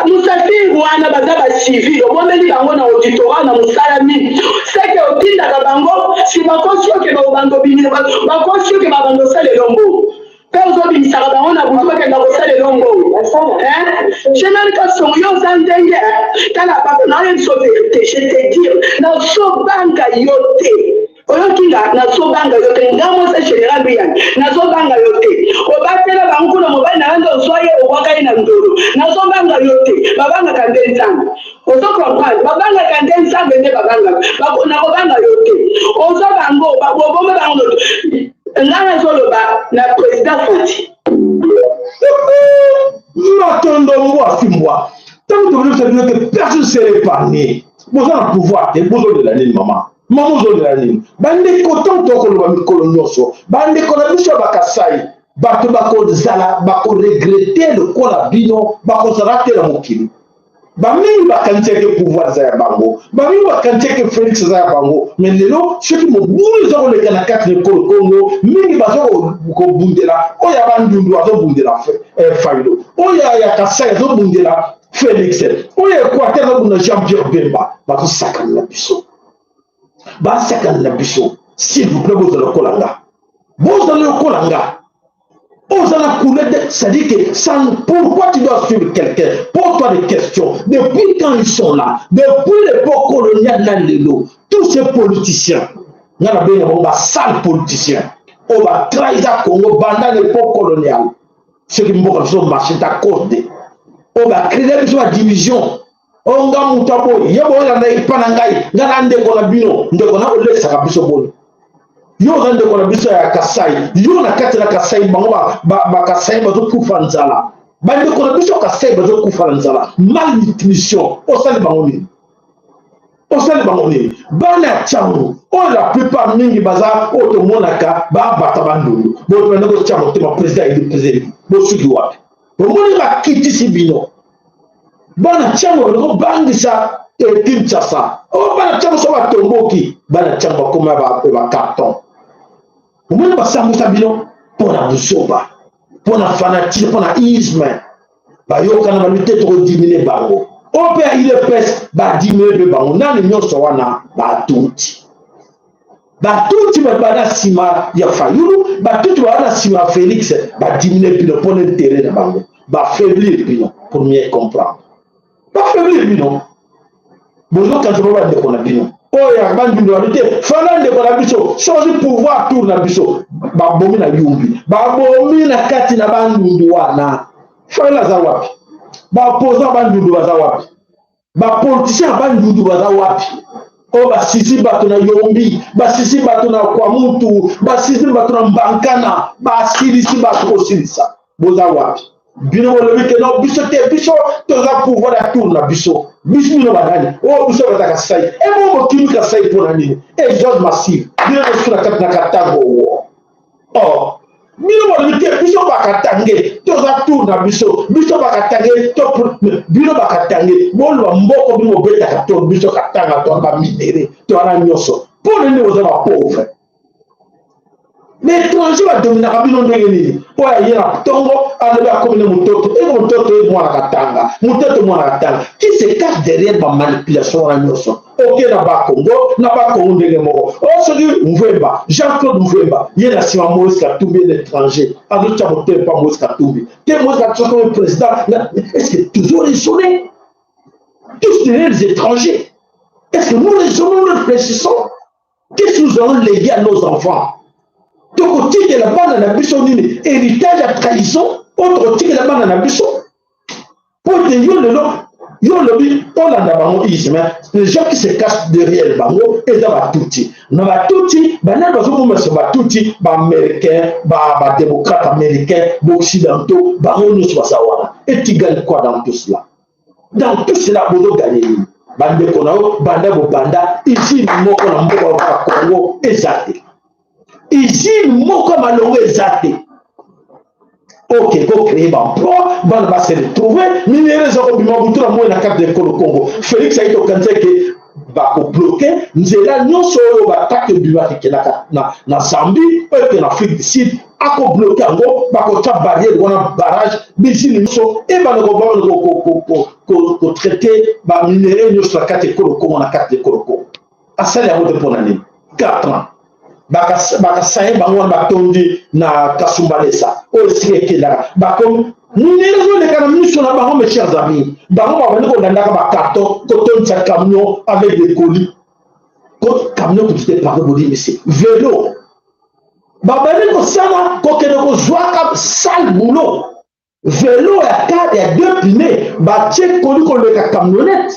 K: Musafiri wana baza bacivil, obombeli bango na auditorat na mosala nini? Seke otindaka bango si bakosi oke babando bakosi oke babando osala elongo, mpe ozobimisaka bango na butu, bakenda kosala elongo. Général Kasongo, yo oza ndenge. Tala papa, naoyebi biso vérité, je te dire, nazobanga yo te. Oyoki nga? Nazobanga yo te. Nga mwasi général Luyani, nazobanga yo te. Obatela bango kuna, mobali na yo nde ozwa ye, obwaka ye na ndolo. Nazobanga yo te. Babangaka nde Nzambe, ozo comprendre? Babangaka nde Nzambe, nde babangaka. Nakobanga yo te. Ozwa bango, bobomba bango. Nga nazoloba na président Fati.
A: Matondo, mbwa fimbwa. Ntango tobelebisa bino te, personne sera épargné. Boza na pouvoir te, bozolela nini? Mama, mama, ozolela nini? Bandeko, ntango tokoloba mikolo nyonso, bandeko na biso ya Bakasai, bato bakozala bakoregretter lokola bino, bakozala te na mokili. Bamingi bakanisaki pouvoir eza ya bango, bamingi bakanisaki Félix eza ya bango. Mais lelo, soki mobulu eza koleka na kati na ekolo Kongo, mingi baza kobundela oyo ya Bandundu azobundela Fayulu, oyo ya Kasai azobundela Félix, oyo ya Équateur azobundela Jean Pierre Bemba. Bazosakana na biso, basakana na biso. S'il vous plaît, bozala lokola nga, bozala lokola nga. Oza na couleur de c'est-à-dire que ça, pourquoi tu dois suivre quelqu'un? Pose-toi des questions. Depuis quand ils sont là? Depuis l'époque coloniale na lelo, tous ces politiciens, nga na benga bango ba sales politiciens oyo ba trahisa Congo banda l'époque coloniale. Soki mboka biso marché ta cause de oyo ba créer biso ba division oyo nga moto aboyi ye boyolanda epa na ngai nga na ndeko na bino ndeko na olekisaka biso boni yo oza ndeko na biso ya kasai yo na kati na kasai bango bakasai bazokufa nzala bandeko na biso kasai bazokufa na nzala malnutrition osali bango nini osali bango nini bana ya ntango oyo la plupart mingi baza oyo tomonaka babata bandundu boto banda kotya motema président eli président bosuki wapi bomoni bakitisi bino bana ntango banda kobangisa eh, kinshasa oyo oh, bana ntango so batomboki bana ntango bakoma bacarton omoni basambwisa bino mpo na buzoba mpo na fanatisme mpo na isme bayokana balobi te tokodimine bango oyo mpe ya idps badimine mpe bango nani nyonso wana batuti batuti bato baa na nsima ya fayulu batuti baa na nsima ya félix badimine bino mpo na intere na bango bafaiblir bino pour mieux comprendre bafaiblir bino bozokanisa ba bandeko na bino oyo ya bandundu babi te fanda ndeko na biso soki pouvoir tour na biso babomi na yumbi babomi na kati na bandundu wana fayulu aza wapi baopposant bandundu baza wapi bapoliticien ya bandundu baza wapi oyo basisi bato na yombi basisi bato na kwamutu basisi bato na mbankana basilisi bato kosilisa boza wapi bino bolobi ke no biso te biso toza pouvoir ya tour na biso biso bino banani oyo biso baza kasai ebo bokimi kasai mpo na nini exode massive bino bosuki na kati na katango wo oh bino bolobi te biso bakatange toza tour na biso biso bakatange to bino bakatange boloba mboko bino bobetaka to biso katanga to baminere to wana nyonso mpo nini boza bapauvre baétranger badominaka bino ndenge nini oyo aye na ntongo alobi akomi na mototo e mototo ye mwana katanga mototo mwana katanga qui se cache derrière bamanipulation wana nyonso oke na bakongo na bakongo ndenge moko oyo soki mvwemba jean claude mvwemba ye na nsima moïse katumbi ye na étranger azotya motema mpa moïse katumbi te moïse katumbi akomi président est ce que toujours raisonner tous derrière les étrangers est ce que nous raisonnons nous réfléchissons Qu'est-ce que nous allons léguer à nos enfants tokotikela bana na biso nini héritage ya trahison oyo tokotikela bana na biso mpo ete yo lelo yo olobi olanda bango isme les gens qui se cachent derrière bango eza batuti na batuti banani bazobomasa batuti baaméricain badémocrate américain baoccidentaux bango nyonso baza wana et tu gagnes quoi dans tout cela Dans tout cela bozo gagner nini? Bandeko na yo banda bobanda usine moko na mboka lokola Congo eza te. Usine moko ya malongo eza te. Ok, ko créer ba emploi, bana ba se retrouver, minerais eza kobima butu na moi na kati ya ekolo Congo. Felix ayaki kokanisa ke bakobloke nzela nyonso oyo batake ebimaka ekendaka na, na Zambie oyo ekende na Afrique du Sud akobloke yango bakotya barrière wana barrage bizini nyonso ebanda kotraite baminerai nyonso na kati ekolo kongo na kati ekolo kongo asali yango te mpo na nini 4 ans bakasaye bango wana batondi na kasumbalesa oyo esika ekendaka bakomi minerai ezoleka na miso na bango mes chers amis bango babandi kolandaka bacarton kotondisa camion avec des colis camion kutu te pardon bolimbisi velo babandi kosala kokende kozwaka sale boulot velo ya kade ya deux pine batie koli koleka camionnette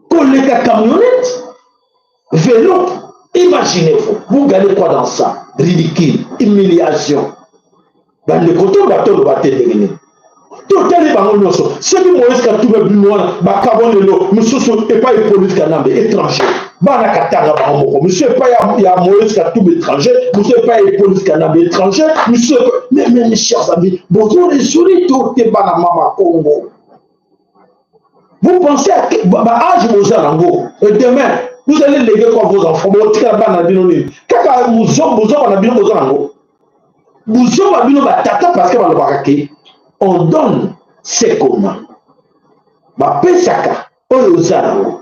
A: koleka camionnette velo imaginez-vous vous gagnez quoi dans ça ridicule humiliation bandeko toloba toloba te ndenge nini totali bango nyonso soki moïse katumbi abimi wana bakabo lelo mosusu epai hippolyte kanambe étranger bana katanga bango moko mosusu epai ya moïse katumbi étranger mosusu epai ya hippolyte kanambe étranger mosusu mais mes chers amis bozo raisonner to te bana mama congo vous pensez à ba âge boza nango et demain vous allez léguer quoi vos enfants botikala bana na bino nini kaka bozoba na bino boza nango buzoba bino ba tata parce que balobaka ke on donne ce qu'on a bapesaka oyo oza nango.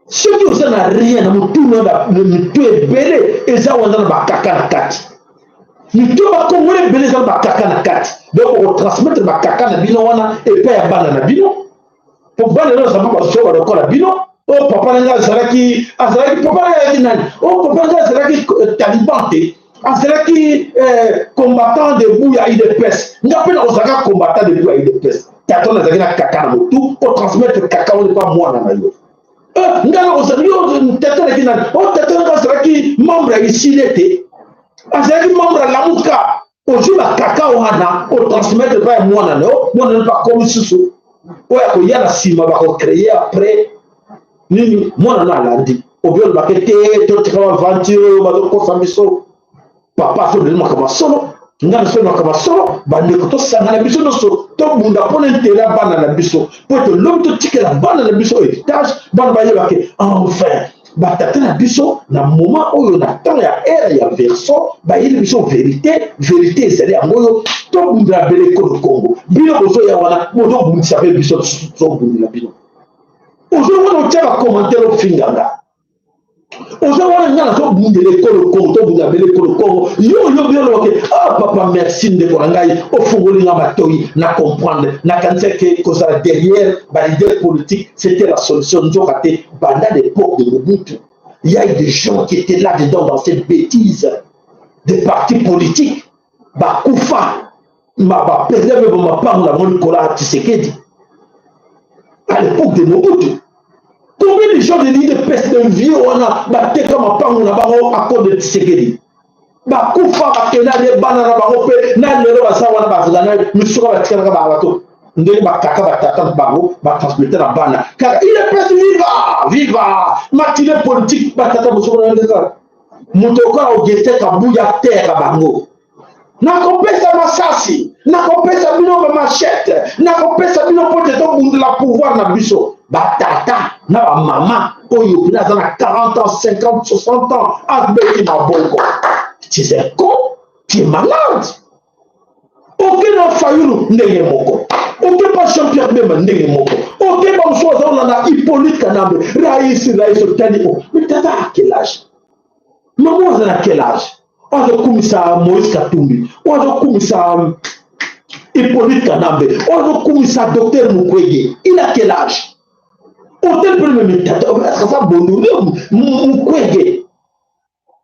A: Soki oza na rien na motu na mitu ebele eza wana na bakaka na kati. Mitu ya bakongole ebele eza na bakaka na kati. Donc okotransmettre bakaka na bino wana epai ya bana na bino. Po bana na bazala bazoba lokola bino. Oh papa na ngai azalaki azalaki papa na ngai azalaki nani? Oh papa na ngai azalaki euh, taliban te. Azalaki eh, combattant debout ya UDPS. Nga mpe nakozalaka combattant debout ya UDPS. Tata nazalaki na kaka na motu, otransmettre kaka wana epa mwana na yo. Eh, nga nakozala yo tata naki nani? Oh tata na ngai azalaki membre ya isile te. Azalaki membre ya Lamuka. Ozwi bakaka wana otransmettre epai ya mwana na yo, mwana na yo mpe akomi susu oyo akoya na nsima bakocreye après nini mwana na alandi obi olobaka te totika baventure oyo bazokosa biso papa azoleli makambo ya solo ngai nasoli makambo ya solo bandeko tosangana biso nyonso tobunda mpo na interet ya bana na biso mpo ete lobi totikela bana na biso heritage bana bayeba ke enfin batata na biso na moment oyo na temps ya ere ya verso bayeli biso verite verite ezali yango oyo tobundela bele ekolo kongo bino bozoya wana bozobundisa mpe biso tozobundela bino ozo wana otya bacommentaire ofinga nga oza wana nga nazobundela ekolo kongo tobundela bele ekolo kongo yo oyobi olobake ah papa merci ndeko na ngai ofungoli nga matoi na comprendre nakanisaki kozala derrière baleader politique c'était la solution nzoka te banda l'époque de Mobutu il y a eu des gens qui étaient là dedans dans cette bêtise des partis politiques bakufa baperde mpe bamapango na bango likolo ya Tshisekedi à l'époque de Mobutu. Combien de gens de l'IDPS de vieux wana bateka mapango na bango à cause de Tshisekedi bakufa bakenda nde bana na bango mpe na lelo baza wana bazala na misuka batikalaka ba bato ndenge bakaka batata na bango batransmete na bana kaka idps viva viva matine politique batata mosuku na ndenge kaka moto okola Augustin Kabuya terre bango nakopesa masasi nakopesa bino bamachete nakopesa bino mpo te tobundela pouvoir na biso batata na bamama oyo mpena aza na 40 ans 50 60 ans abeti maboko tu es un con tu es malade oke na fayulu ndenge moko oke pa jean pierre bemba ndenge moko oke ba mosusu aza kolanda hippolyte kanambe rais rais otali o mais tata à quel âge mama aza na quel âge oyo azokumisa moïse katumbi oyo azokumisa um, hippolyte kanambe oyo azokumisa docteur mukwege il a quel âge otel mpe meme tata aza bondomi mukwege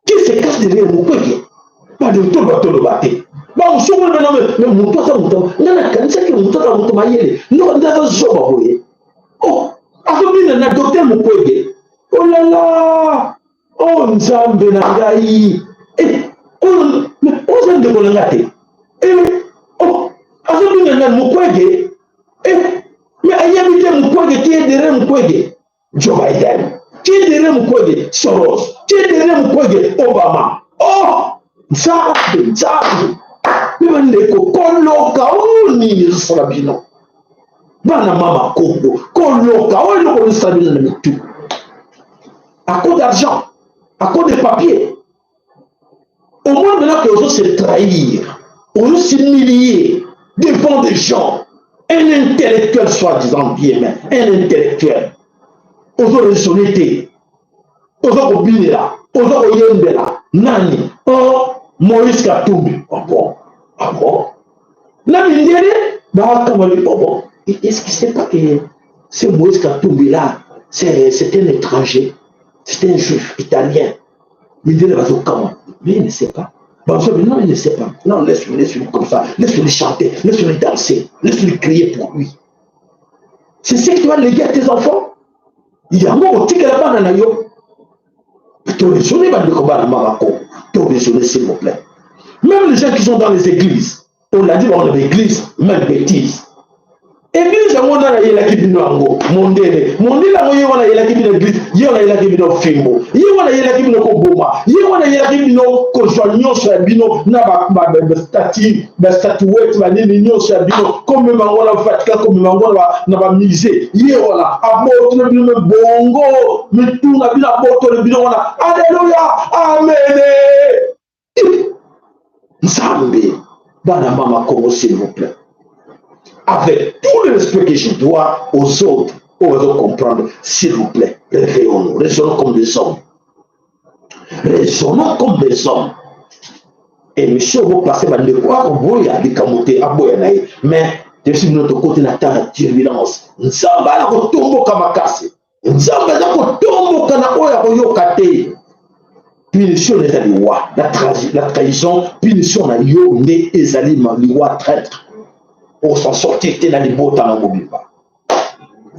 A: qui se cache derrière mukwege bato batoloba te bamosuku mena me moto aza moto nga nakanisaki moto aza moto mayele ndoka nde aza zoba boye oh azobina na docteur mukwege olala Oh Nzambe na ngai eh, oyo oza ndeko na nga te eh, oh, azobina nani Mukwege eh, mais ayebi te Mukwege qui est derrière Mukwege Joe Biden qui est derrière Mukwege Soros qui est derrière Mukwege Obama oh Nzambe Nzambe mpe bandeko koloka oyo oh, nini ezosala bino bana mama kongo koloka oyo eloko ezosala bino na mitu à cause d'argent à cause de papier au moins maintenant que ozo se trahir ozo s'humilier devant des gens un intellectuel soi-disant bien mais un intellectuel ozo raisonner te ozo kobinela ozo koyembela nani oh Moïse Katumbi ah bon ah bon na mindele bakama oh bon est-ce qu'il sait pas que ce Moïse Katumbi là c'est un étranger c'est un juif italien mindele bazokama mais il ne sait pas Bazobi, non, il ne sait pas. Non, laisse-le, laisse-le comme ça. Laisse-le chanter, laisse-le danser, laisse-le crier pour lui. C'est ce que tu vas léguer à tes enfants. Yango otikela bana na yo. To raisonner bandeko bana mama ko. To raisonner s'il vous plaît. Même les gens qui sont dans les églises, on l'a dit dans l'église, même bêtise. Église yango nani ayelaki bino yango mondele mondele yango ye wana ayelaki bino église ye wana ayelaki bino fimbo ye wana ayelaki bino koboma ye wana ayelaki bino kozwa nyonso ya bino na bastati bastatuete banini nyonso ya bino komema yango na vatican komema yango na bamusée ye wana abotoli bino me bongo mitu na bino abotoli bino wana aleluya amene nzambe bana mama kongo s'il vous plaît avec tout le respect que je dois aux autres. Oyo bazo comprendre, s'il vous plaît, réveillons-nous, raisonnons comme des hommes. Raisonnons comme des hommes. Émission bopase bandeko akoboya likambo te, aboya na ye, mais toyesi bino tokoti na temps ya turbulence. Nzambe ala kotomboka makasi, Nzambe aza kotomboka na oyo akoyoka te. Punition eza liwa, la trahison, punition na yo nde ezali liwa, traître. Okosan sortir te na libota na mobimba.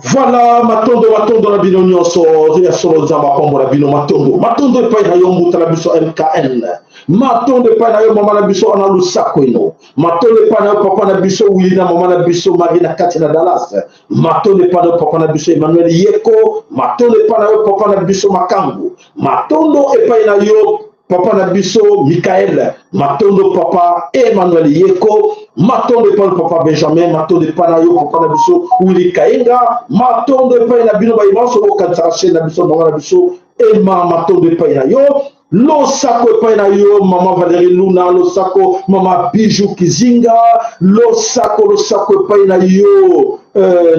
A: Voilà, matondo matondo na bino nyonso ya solo. Nzambe apambola bino. Matondo matondo epai na yo mbuta na biso MKN, matondo epai na yo mama na biso ana Lusakweno, matondo epai na yo papa na biso Wili na mama na biso Marie na kati na Dallas, matondo epai na yo papa na biso Emmanuel Yeko, matondo epai na yo papa na biso Makangu, matondo epai na yo papa na biso Michael, matondo papa Emmanuel Yeko, matondo epai na papa Benjamin, matondo epai na yo papa na biso Willy Kaenga, matondo epai na bino bayebanso bokanisaka chaîne na biso, mama na biso Emma, matondo epai na yo. Losako epai na yo mama Valérie Luna, losako mama Bijou Kizinga, losako losako epai na yo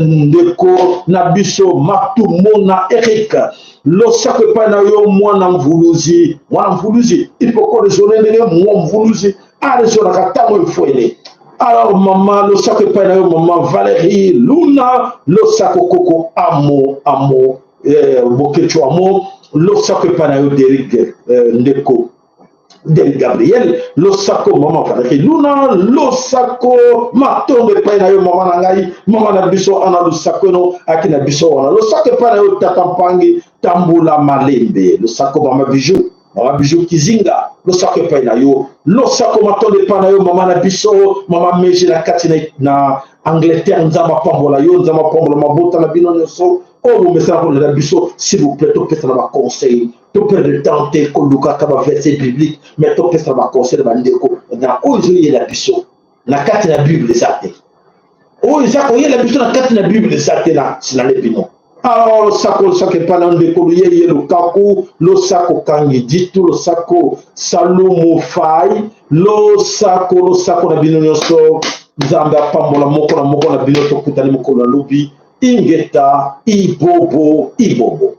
A: ndeko na biso Matumona Eric, losako epai na yo mwana Mvuluzi. Mwana Mvuluzi, il faut koresone ndenge mwa Mvuluzi aresonaka ntango efwele. Alors mama, losako epai na yo mama Valérie Luna, losako koko amo amo Boketshu amo, losako epai na yo Derik, ndeko Del Gabriel, losako mama Valérie Luna, losako matondo epai na yo mama na ngai, mama na biso ana Lusakweno aki na biso wana, losako epai na yo tata Mpangi Tambula Malembe, losako mama Bijou, mama Bijou Kizinga, losako epai na yo, losako matondo epai na yo mama na biso mama Meji na kati na Angleterre. Nzambe apambola yo, Nzambe apambola mabota na bino nyonso oyo bomesana kolanda biso. S'il vous plaît, topesa na baconseil, toperdre temps te kolukaka baverset biblique, mais topesa na baconseil na bandeko na oyo ezoyela biso na kati na Bible eza te, oyo eza koyela biso na kati na Bible eza te. Na sinale bino. Alors losako losako epai na ndeko Luyeye Lukaku, losako Kangi Ditu, losako Salumu Fai, losako losako na bino nyonso. Nzambe apambola moko na moko na bino. Tokutani mokolo na lobi. Ingeta, ibobo ibobo.